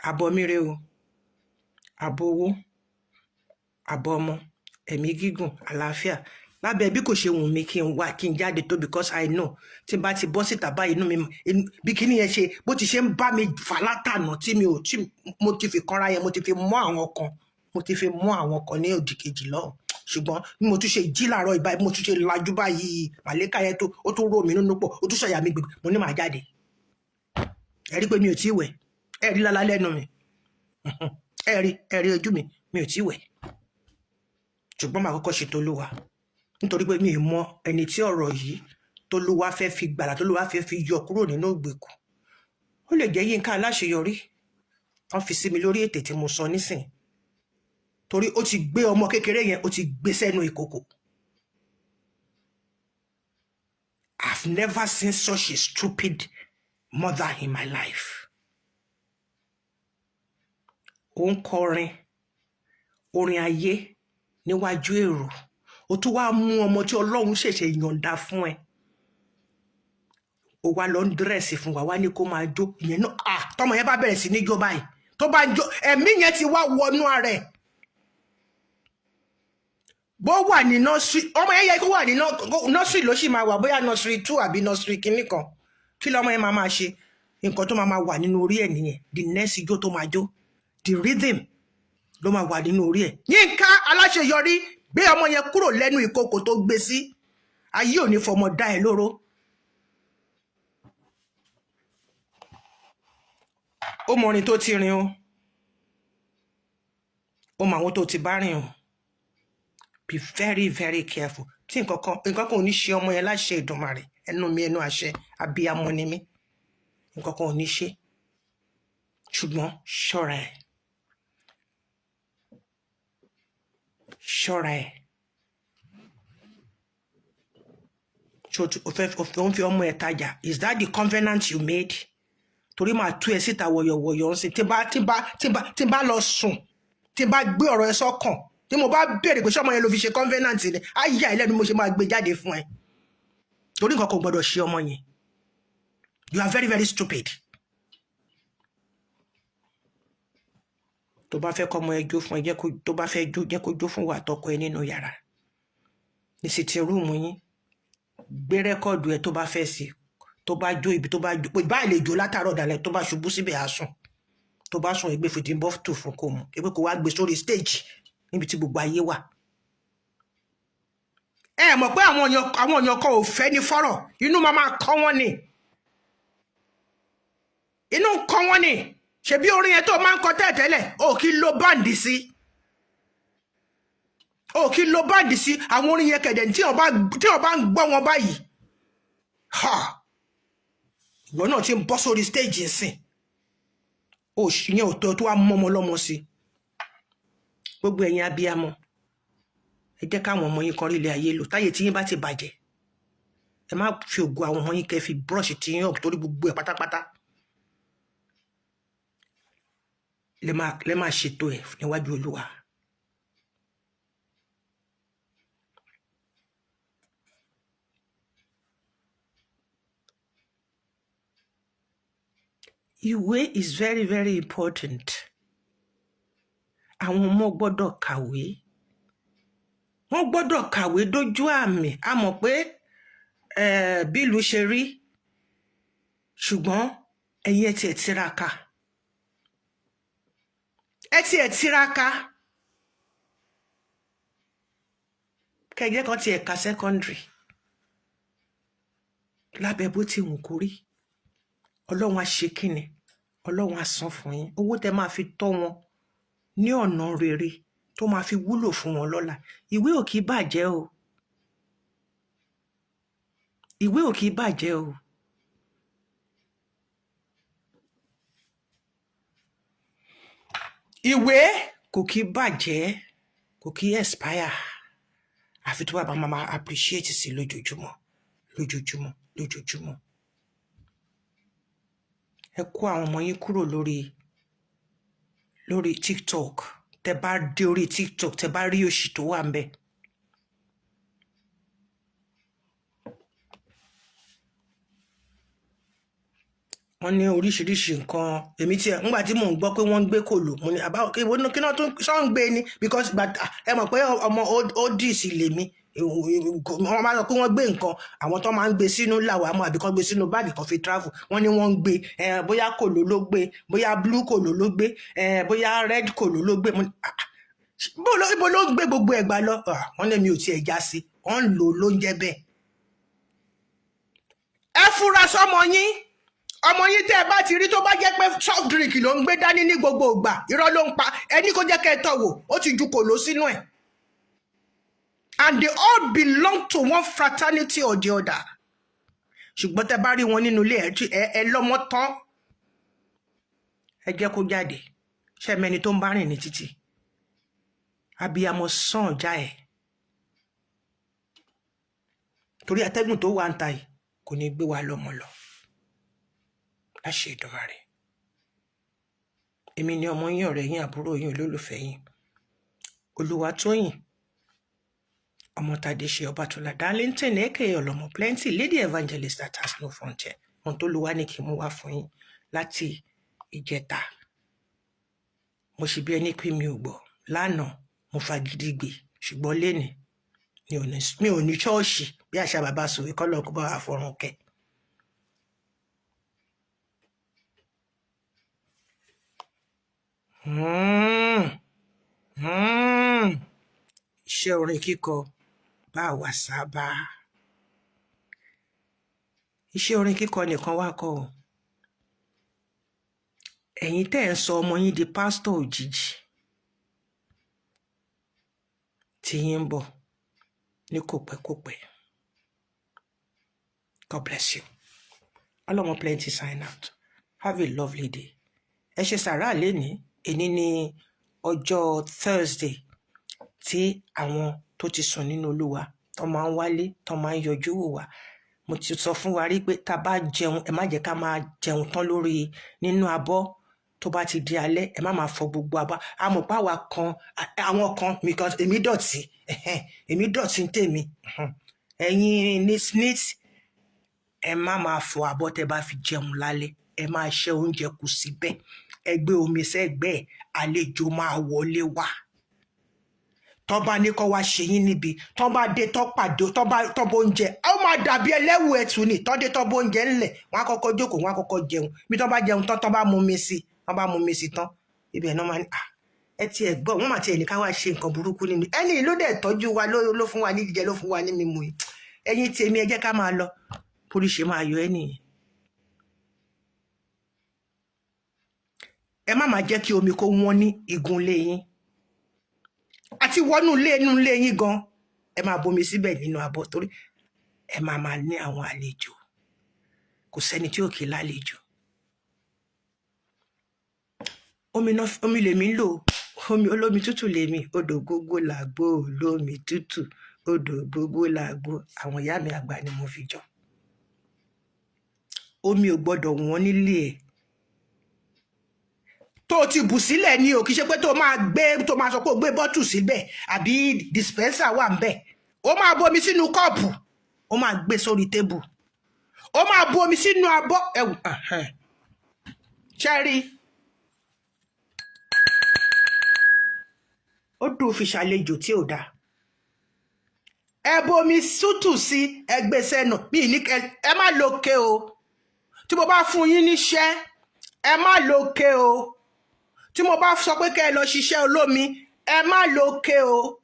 [SPEAKER 1] Àbọ̀ mi rè o. Àbọ̀ owó, àbọ̀ ọmọ, ẹ̀mí gígùn, àlàáfíà. Lábẹ́ bí kò ṣe wù mí kí n wá kí n jáde tó, because I know tí n bá ti bọ́ síta báyìí, inú mi, bí kíní yẹn ṣe bó ti ṣe ń bá mi fà látànà tí mi ò tí mo ti fi kanra yẹn, mo ti fi mọ́ àwọn kan, mo ti fi mọ́ àwọn kan ní òdì kejì lọ́hùn. Ṣùgbọ́n bí mo tún ṣe jí láàárọ̀ ìbáyìí, bí mo tún ṣe lajú báyìí, màlẹ́kà yẹn tó ó tún rò mí nínú pọ̀, ó tún ṣàyà mi gbègbè, mo ní màá jáde. Ẹ rí pé mi ò tí ì wẹ̀, ẹ rí lálá lẹ́nu mi, ẹ rí ojú mi, mi ò tí ì wẹ̀. Ṣùgbọ́n màá kọ́kọ́ ṣètò Olúwa, nítorí pé mi ì mọ ẹni tí ọ̀rọ̀ yìí tólúwa fẹ́ fi gbàlà, tólúwa fẹ́ fi yọ kúrò nínú ìgbèkùn. Ó lè jẹ́ Yínká Aláṣeyọrí wọ́n fi sí mi lórí ètè tí mo sọ nísìn, torí ó ti gbé ọmọ kékeré yẹn, ó ti gbé sẹ́nu ìkòkò. I've never seen such a stupid mother in my life. Ó ń kọrin orin ayé níwájú èrò, ó tún wá mú ọmọ tí Ọlọ́run ṣẹ̀ṣẹ̀ yọ̀ǹda fún ẹ, ó wá lọ ń dress fún wa, wá ní kó máa jó. Ìyẹn náà, ah, tọmọ yẹn bá bẹ̀rẹ̀ sí ní jó báyìí, tó bá jó, ẹ̀mí yẹn ti wá wọnú ara ẹ̀. Bó wà ní nursery, ọmọ yẹn yẹ kó wà ní nursery ló sì máa wà, bóyá nursery 2 àbí nursery kìíní kan. Kí lọmọ yẹn máa máa ṣe? Nǹkan tó máa máa wà nínú orí ẹ̀ nìyẹn. The next ijó tó máa jó, the rhythm ló máa wà nínú orí ẹ̀. Yínká Aláṣeyọrí, gbé ọmọ yẹn kúrò lẹ́nu ìkòkò tó gbé sí. Ayé ò ní fọmọ dá ẹ lóró. Ó mọ orin tó ti rìn o, ó mọ àwọn tó ti bá rìn o. Be very, very careful. Tí nǹkan kan ò ní ṣe ọmọ yẹn láṣẹ Ìdùnmarè. Ẹnu mi, ẹnu àṣẹ, abiyamọ ni mí. Nǹkan kan ò ní ṣe, ṣùgbọ́n ṣọ́ra ẹ̀, ṣọ́ra ẹ̀. Ṣé o ń fi ọmọ ẹ̀ tajà? Is that the covenant you made? Torí màá tú ẹ síta wọ̀yọ̀wọ̀yọ̀ ń sìn. Tí n bá lọ sùn, tí n bá gbé ọ̀rọ̀ ẹ sọ́kàn, tí mo bá béèrè pé ṣọ́mọ yẹn ló fi ṣe covenant ni, á yà ẹ́ lẹ́nu mo ṣe máa gbé jáde fún ẹ, torí nǹkan kò gbọdọ̀ ṣe ọmọ yẹn. You are very, very stupid. Tó bá fẹ́ kọ́mọ ẹ jó fún ẹ, jẹ́ kó, tó bá fẹ́ jó, jẹ́ kó jó fún wa àtọkọ ẹ nínú yàrá, ní sitting room yín. Gbé record ẹ tó bá fẹ́ sí. Tó bá jó ibi tó bá jó báyìí, lè jó látàárọ̀ dalẹ́. Tó bá ṣubú síbẹ̀, á sùn. Tó bá sùn, ẹgbẹ́ fìdí bọ́tù fún kò mú ẹgbẹ́ kó wá gbé sórí stage níbi tí gbogbo ayé wà. Ẹ mọ̀ pé àwọn èèyàn kan ò fẹ́ ní fọ́rọ̀, inú máa máa kọ́ wọ́n ni, inú ń kọ́ wọ́n ni. Ṣebí orin yẹn tó máa ń kọ tẹ́lẹ̀tẹ́lẹ̀, ò kí lo band sí, ò kí lo band sí àwọn orin yẹn kẹ̀dẹ̀. Tí wọ́n bá ń gbọ́ wọn báyìí, ha, ìwọ náà ti ń bọ́ sórí stage nsìn. Ó yẹn ò tó tó wá mọ́mọ́ lọ́mọ sí. Gbogbo ẹ̀yin abiyamọ, ẹ jẹ́ káwọn ọmọ yín kan rí ilé ayé lò. Táyé tí yín bá ti bàjẹ́, ẹ má fi ògo àwọn ọmọ yín kẹ́ fi brush tí yín up, torí gbogbo ẹ̀ pátápátá lè máa ṣètò ẹ̀ níwájú Olúwa. Ìwé is very, very important. Àwọn ọmọ gbọ́dọ̀ kàwé, wọ́n gbọ́dọ̀ kàwé dójú àmì. A mọ̀ pé bí ìlú ṣe rí, ṣùgbọ́n ẹ̀yin, ẹ tiẹ̀ tiraka, ẹ tiẹ̀ tiraka kẹjẹ kan tiẹ̀ ka secondary. Lábẹ́ bó ti wù kó rí, Ọlọ́run á ṣe kíni, Ọlọ́run á san fún yín owó tẹ máa fi tọ́ wọn ní ọ̀nà rere tó máa fi wúlò fún wọn lọ́la. Ìwé ò kì í bàjẹ́ o, ìwé ò kì í bàjẹ́ o. Ìwé kò kì í bàjẹ́, kò kì í expire, àfi tó bá máa appreciate sí lójoojúmọ́. lójoojúmọ́ lójoojúmọ́. Ẹ kó àwọn ọmọ yín kúrò lórí TikTok. Tẹ bá dé orí TikTok, tẹ bá rí òṣì tó wà ńbẹ̀. Wọ́n ní oríṣiríṣi nǹkan. Èmi tiẹ̀ ńgbà tí mò ń gbọ́ pé wọ́n ń gbé kòlò, mo ní àbá ìwọ kí náà tún ṣọ́ ń gbé ni, because ẹ mọ̀ pé ọmọ odis lèmi. Wọ́n máa sọ pé wọ́n gbé nǹkan, àwọn tó máa ń gbé sínú làwọn àmọ́ àbí kan gbé sínú báàgì kan fi travel. Wọ́n ní wọ́n ń gbé, bóyá kòlò ló gbé, bóyá blue kòlò ló gbé, bóyá red kòlò ló gbé. Ibo ló ń gbé gbogbo ẹ̀gbà lọ? Wọ́n lé mi ò tiẹ̀ já sí, wọ́n ń lò ló ń jẹ́ bẹ́ẹ̀. Ẹ fura sọ́mọ yín. Ọmọ yín tẹ́ ẹ bá ti rí tó bá jẹ́ pé soft drink ló ń gbé dání ní gbogbo ìgbà, irọ́ ló ń pa. Ẹni kó jẹ́ kẹ́ ẹ tọ̀ wò, ó ti ju kòló sínú ẹ̀. And they all belong to one fraternity or the other. Ṣùgbọ́n tẹ́ bá rí wọn nínú ilé ẹ lọ́mọ tán, ẹ jẹ́ kó jáde. Ṣé mẹni tó ń bá rìn ní títì? Abiyamọ sàn já ẹ, torí atẹ́gùn tó wà ń ta yìí kò ní gbé wa lọ́mọ lọ láṣẹ Èdùmàrè. Èmi ni ọmọ yín, ọ̀rẹ́ yín, àbúrò yín, olólùfẹ́ yín, Olúwatóyìn Ọmọtádéṣe Ọbátúlá Darlington, aka Ọlọ́mọ Plenty, lady evangelist that has no frontier. Ohun tó lu wá ní kí n mú wá fún yín láti ìjẹta, mo ṣe bí ẹni pé mi ò gbọ́. Lánàá mo fagídí gbé, ṣùgbọ́n lénìí mi ò ní ṣọ́ọ̀ṣì bí àṣà bàbá sòwé kọ́ lọ́ọ́ kó bá wà fọ́run kẹ́. Iṣẹ́ orin kíkọ bá wà sábà. Iṣẹ́ orin kíkọ nìkan wá kọ́ o. Ẹ̀yin tẹ́ ẹ̀ ń sọ ọmọ yín di pásítọ̀ òjijì, tí yín ń bọ̀ ní kòpẹ́kòpẹ́. God bless you. Ọlọ́mọ Plenty sign out. Have a lovely day. Ẹ ṣe sàrà lénìí. Èní ní ọjọ́ Thursday tí àwọn tó ti sùn nínú Olúwa tó máa ń wálé, tó máa ń yọjú wò wá. Mo ti sọ fún wa rí pé tá a bá jẹun, ẹ má jẹ́ ká máa jẹun tán lórí nínú abọ́. Tó bá ti di alẹ́, ẹ má máa fọ gbogbo abọ́. A mọ̀ pé àwa kan, àwọn kan, because èmi dọ̀tí, èmi dọ̀tí ń tèmi. Ẹ̀yin ní snit, ẹ má máa fọ abọ́ tẹ́ bá fi jẹun lálẹ́. Ẹ máa ṣe oúnjẹ kù síbẹ̀, ẹ gbé omi sẹ́gbẹ̀ẹ́, àlejò máa wọlé wá. Tọ́ bá ní kọ́ wá ṣe yín níbi, tọ́ bá dé, tọ́ pàdé, tọ́ bá oúnjẹ, ó máa dàbí ẹlẹ́wù ẹ̀tù ni. Tọ́ dé, tọ́ bó oúnjẹ ńlẹ̀, wọ́n á kọ́kọ́ jókòó, wọ́n á kọ́kọ́ jẹun. Bí tọ́ bá jẹun tán, tọ́ bá mú mi sí, tọ́ bá mú mi sí tán, ibẹ̀ náà máa ní, "Ah, ẹ tiẹ̀ gbọ́, wọ́n máa tiẹ̀ ní ká wá ṣe nǹkan burúkú nínú ẹni ló dẹ̀ tọ́jú wa, ló fún wa ní jíjẹ, ló fún wa ní mímu yìí. Ẹ̀yin tèmi, ẹ jẹ́ ká máa lọ." Pórí ṣe máa yọ ẹ́ nìyẹn. Ẹ má máa jẹ́ kí omi kó wọ́n ní igun ilé yín àti wọnú ilé, inú ilé yín gan. Ẹ máa bomi síbẹ̀ nínú abọ́, torí ẹ máa máa ní àwọn àlejò. Kò sẹ́ni tí ò kí lálejò. Omi náà, omi lèmi ń lò, omi olómi tútù lèmi. Odò gbogbo làgbo olómi tútù, odò gbogbo làgbo. Àwọn ìyá mi àgbà ni mo fi jọ. Omi ò gbọ́dọ̀ wọ́n nílé ẹ̀ tó o ti bù sílẹ̀ ni o. Kì í ṣe pé tó o máa gbé, tó o máa sọ pé o gbé bottle síbẹ̀ àbí dispenser wà ń bẹ̀. Ó máa bomi sínú kọ́ọ̀pù, ó máa gbé sórí table, ó máa bu omi sínú abọ́ ẹ̀wù. Ṣẹ́rí, ó dùn fi ṣàlejò tí ò dáa. Ẹ bomi tútù sí, ẹ gbé sẹ́nu mi ní. Ẹ má lo ke o. Tí mo bá fún yín níṣẹ́, ẹ má lo ke o. Tí mo bá sọ pé kẹ́ ẹ lọ ṣiṣẹ́ olómi, ẹ má lo ke o.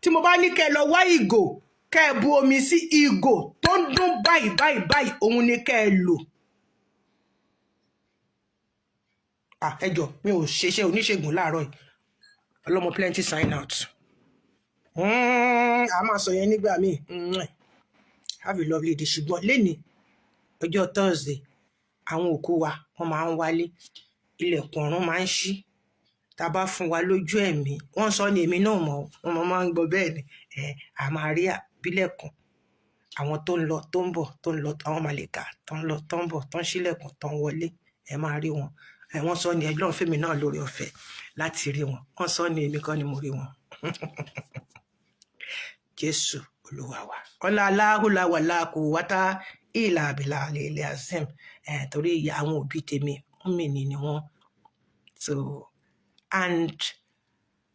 [SPEAKER 1] Tí mo bá ní kẹ́ ẹ lọ wá ìgò, kẹ́ ẹ bu omi sí ìgò tó ń dún báyìí báyìí báyìí, òun ni kẹ́ ẹ lò. Ah, ẹ jọ, mi ò ṣeṣẹ́ oníṣègùn láàárọ̀ yìí. Ọlọ́mọ Plenty sign out. A máa sọ yẹn nígbà míì. Have a lovely day. Ṣùgbọ́n lénìí, ọjọ́ Thursday, àwọn òkú wa wọ́n máa ń wálé, ilẹ̀kùn ọ̀run máa ń ṣí. Tá a bá fún wa lójú ẹ̀mí, wọ́n sọ ní, èmi náà mọ̀, wọ́n máa ń gbọ́ bẹ́ẹ̀ ni. A máa rí àbílẹ̀kùn. Àwọn tó ń lọ tó ń bọ̀, tó ń lọ, àwọn màlẹ́kà tó ń lọ tó ń bọ̀, tó ń ṣílẹ̀kùn tó ń wọlé, ẹ máa rí wọn. Ẹ wọ́n sọ ní ẹjọ́ fẹ́mi náà lórí ọ̀fẹ́ láti rí wọn. Wọ́n sọ ní, èmi kọ́ ni mo rí wọn. Jésù Olúwa wa. Ọlá aláhùlà wà láàkú wátá ìlà àbílà ilẹ̀ azim. Ẹ̀ torí ìyá àwọn òbí tèmi, mùmínì ni wọ́n. So and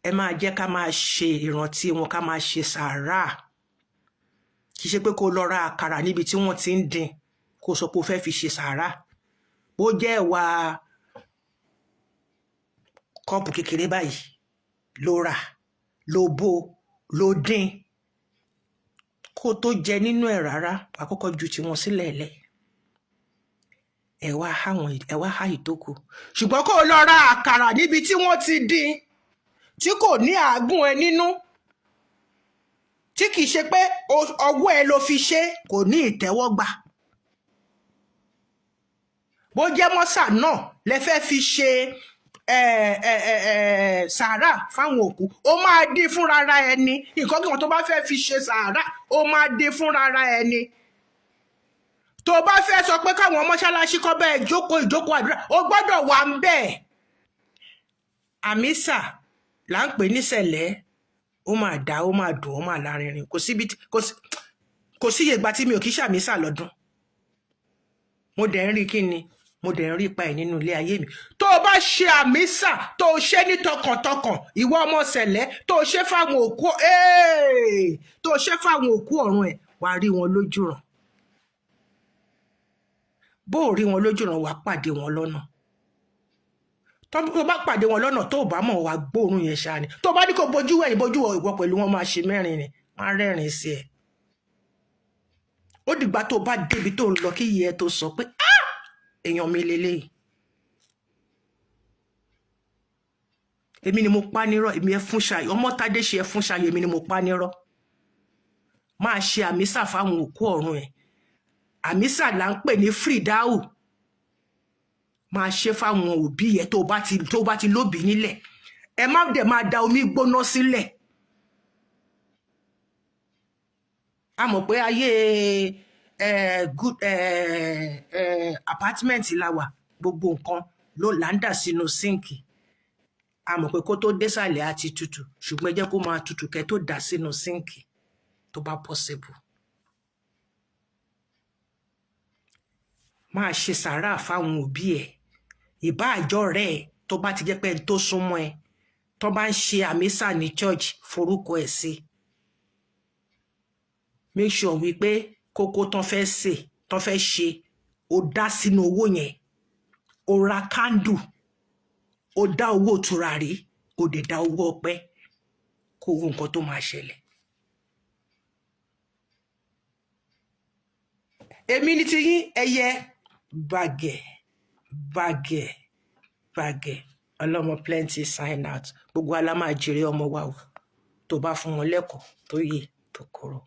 [SPEAKER 1] ẹ máa jẹ́ ká máa ṣe ìrántí wọn, ká máa ṣe sàárà. Kì í ṣe pé kó lọ ra àkàrà níbi tí wọ́n ti ń dín, kó sọ pé o fẹ́ fi ṣe sàárà. Bó jẹ́ ẹ̀wà kọ́ọ̀pù kékeré báyìí ló rà, ló bó, ló dín, kó tó jẹ nínú ẹ̀ rárá, wàá kọ́kọ́ ju tiwọn sílẹ̀ lẹ̀. Ẹ wá há wọn, ẹ wá há ìtókù. Ṣùgbọ́n kó o lọ ra àkàrà níbi tí wọ́n ti dín, tí kò ní àágùn ẹ nínú, tí kìí ṣe pé ọwọ́ ẹ ló fi ṣe, kò ní ìtẹ́wọ́gbà. Bó jẹ́ mọ́sà náà lẹ fẹ́ fi ṣe sàárà fáwọn òkú, ó máa dín fúnra ẹni. Nǹkan kí wọn tó bá fẹ́ fi ṣe sàárà, ó máa dín fúnra ẹni. Tó bá fẹ́ sọ pé káwọn mọ́ṣáláṣí kọ́ bẹ́ẹ̀ jókòó ìjókòó àdúrà, ó gbọ́dọ̀ wà ń bẹ́ẹ̀. Àmísà là ń pè ní sẹ̀lẹ̀. Ó máa dá, ó máa dùn, ó máa lárinrin. Kò síbi, kò sí ìgbà tí mi ò kí ṣàmísà lọ́dún. Mo dẹ̀ ń rí kí ni, mo dẹ̀ ń rí ipa ẹ̀ nínú ilé ayé mi. Tó o bá ṣe àmísà, tó o ṣe ní tọkàntọkàn, ìwọ ọmọ sẹ̀lẹ̀, tó o ṣe fáwọn òkú, tó o ṣe fáwọn òkú ọ̀run ẹ̀, wàá rí wọn lójú ràn. Bó o rí wọn lójú ràn, wàá pàdé wọn lọ́nà. Tó o bá pàdé wọn lọ́nà, tó o bá mọ̀, wàá gbóòórùn yẹn ṣáá ni. Tó o bá ní kó bojú ẹ̀yìn, bojú ìwọ pẹ̀lú wọn máa ṣe mẹ́rin ni, wọ́n á rẹ́rìn sí ẹ. Ó dìgbà tó o bá débi tó ń lọ kí iye ẹ tó sọ pé, "Ah, èèyàn mi lélẹ́yìí." Èmi ni mo pa nírọ́, èmi ẹ fún ṣayọ, ọmọ tádé ṣe ẹ fún ṣayọ, èmi ni mo pa nírọ́. Máa ṣe àmísà fáwọn òkú ọ̀run ẹ̀. Àmísà là ń pè ní fìdáù. Máa ṣe fáwọn òbí yẹn tó bá ti lóbìí nílẹ̀. Ẹ má dẹ̀ máa da omi gbóná sílẹ̀. A mọ̀ pé ayé good apartment la wà, gbogbo nǹkan ló là ń dà sínú síǹkì. A mọ̀ pé kó tó désàlẹ̀ á ti tutù, ṣùgbọ́n ẹ jẹ́ kó máa tutù kẹ́ tó dà sínú síǹkì tó bá possible. Máa ṣe sàárà fáwọn òbí ẹ̀. Ìbá àjọ rẹ̀ tó bá ti jẹ́ pé ẹni tó súnmọ́ ẹ, tó bá ń ṣe àmísà ní church, forúkọ ẹ̀ sí. Make sure wípé kókó tán fẹ́ sè, tán fẹ́ ṣe, ó dá sínú owó yẹn. Ó ra kándù, ó dá owó tùràrí, ó dẹ̀ dá owó ọpẹ́. Kó wo nǹkan tó máa ṣẹlẹ̀. Èmi ní ti yín, ẹyẹ bàgẹ̀ bàgẹ̀ bàgẹ̀, ọlọ́mọ plenty sign out. Gbogbo wa la máa jèrè ọmọ wa o, tó bá fún wọn lẹ́kọ̀ọ́ tó yè tó kúrò.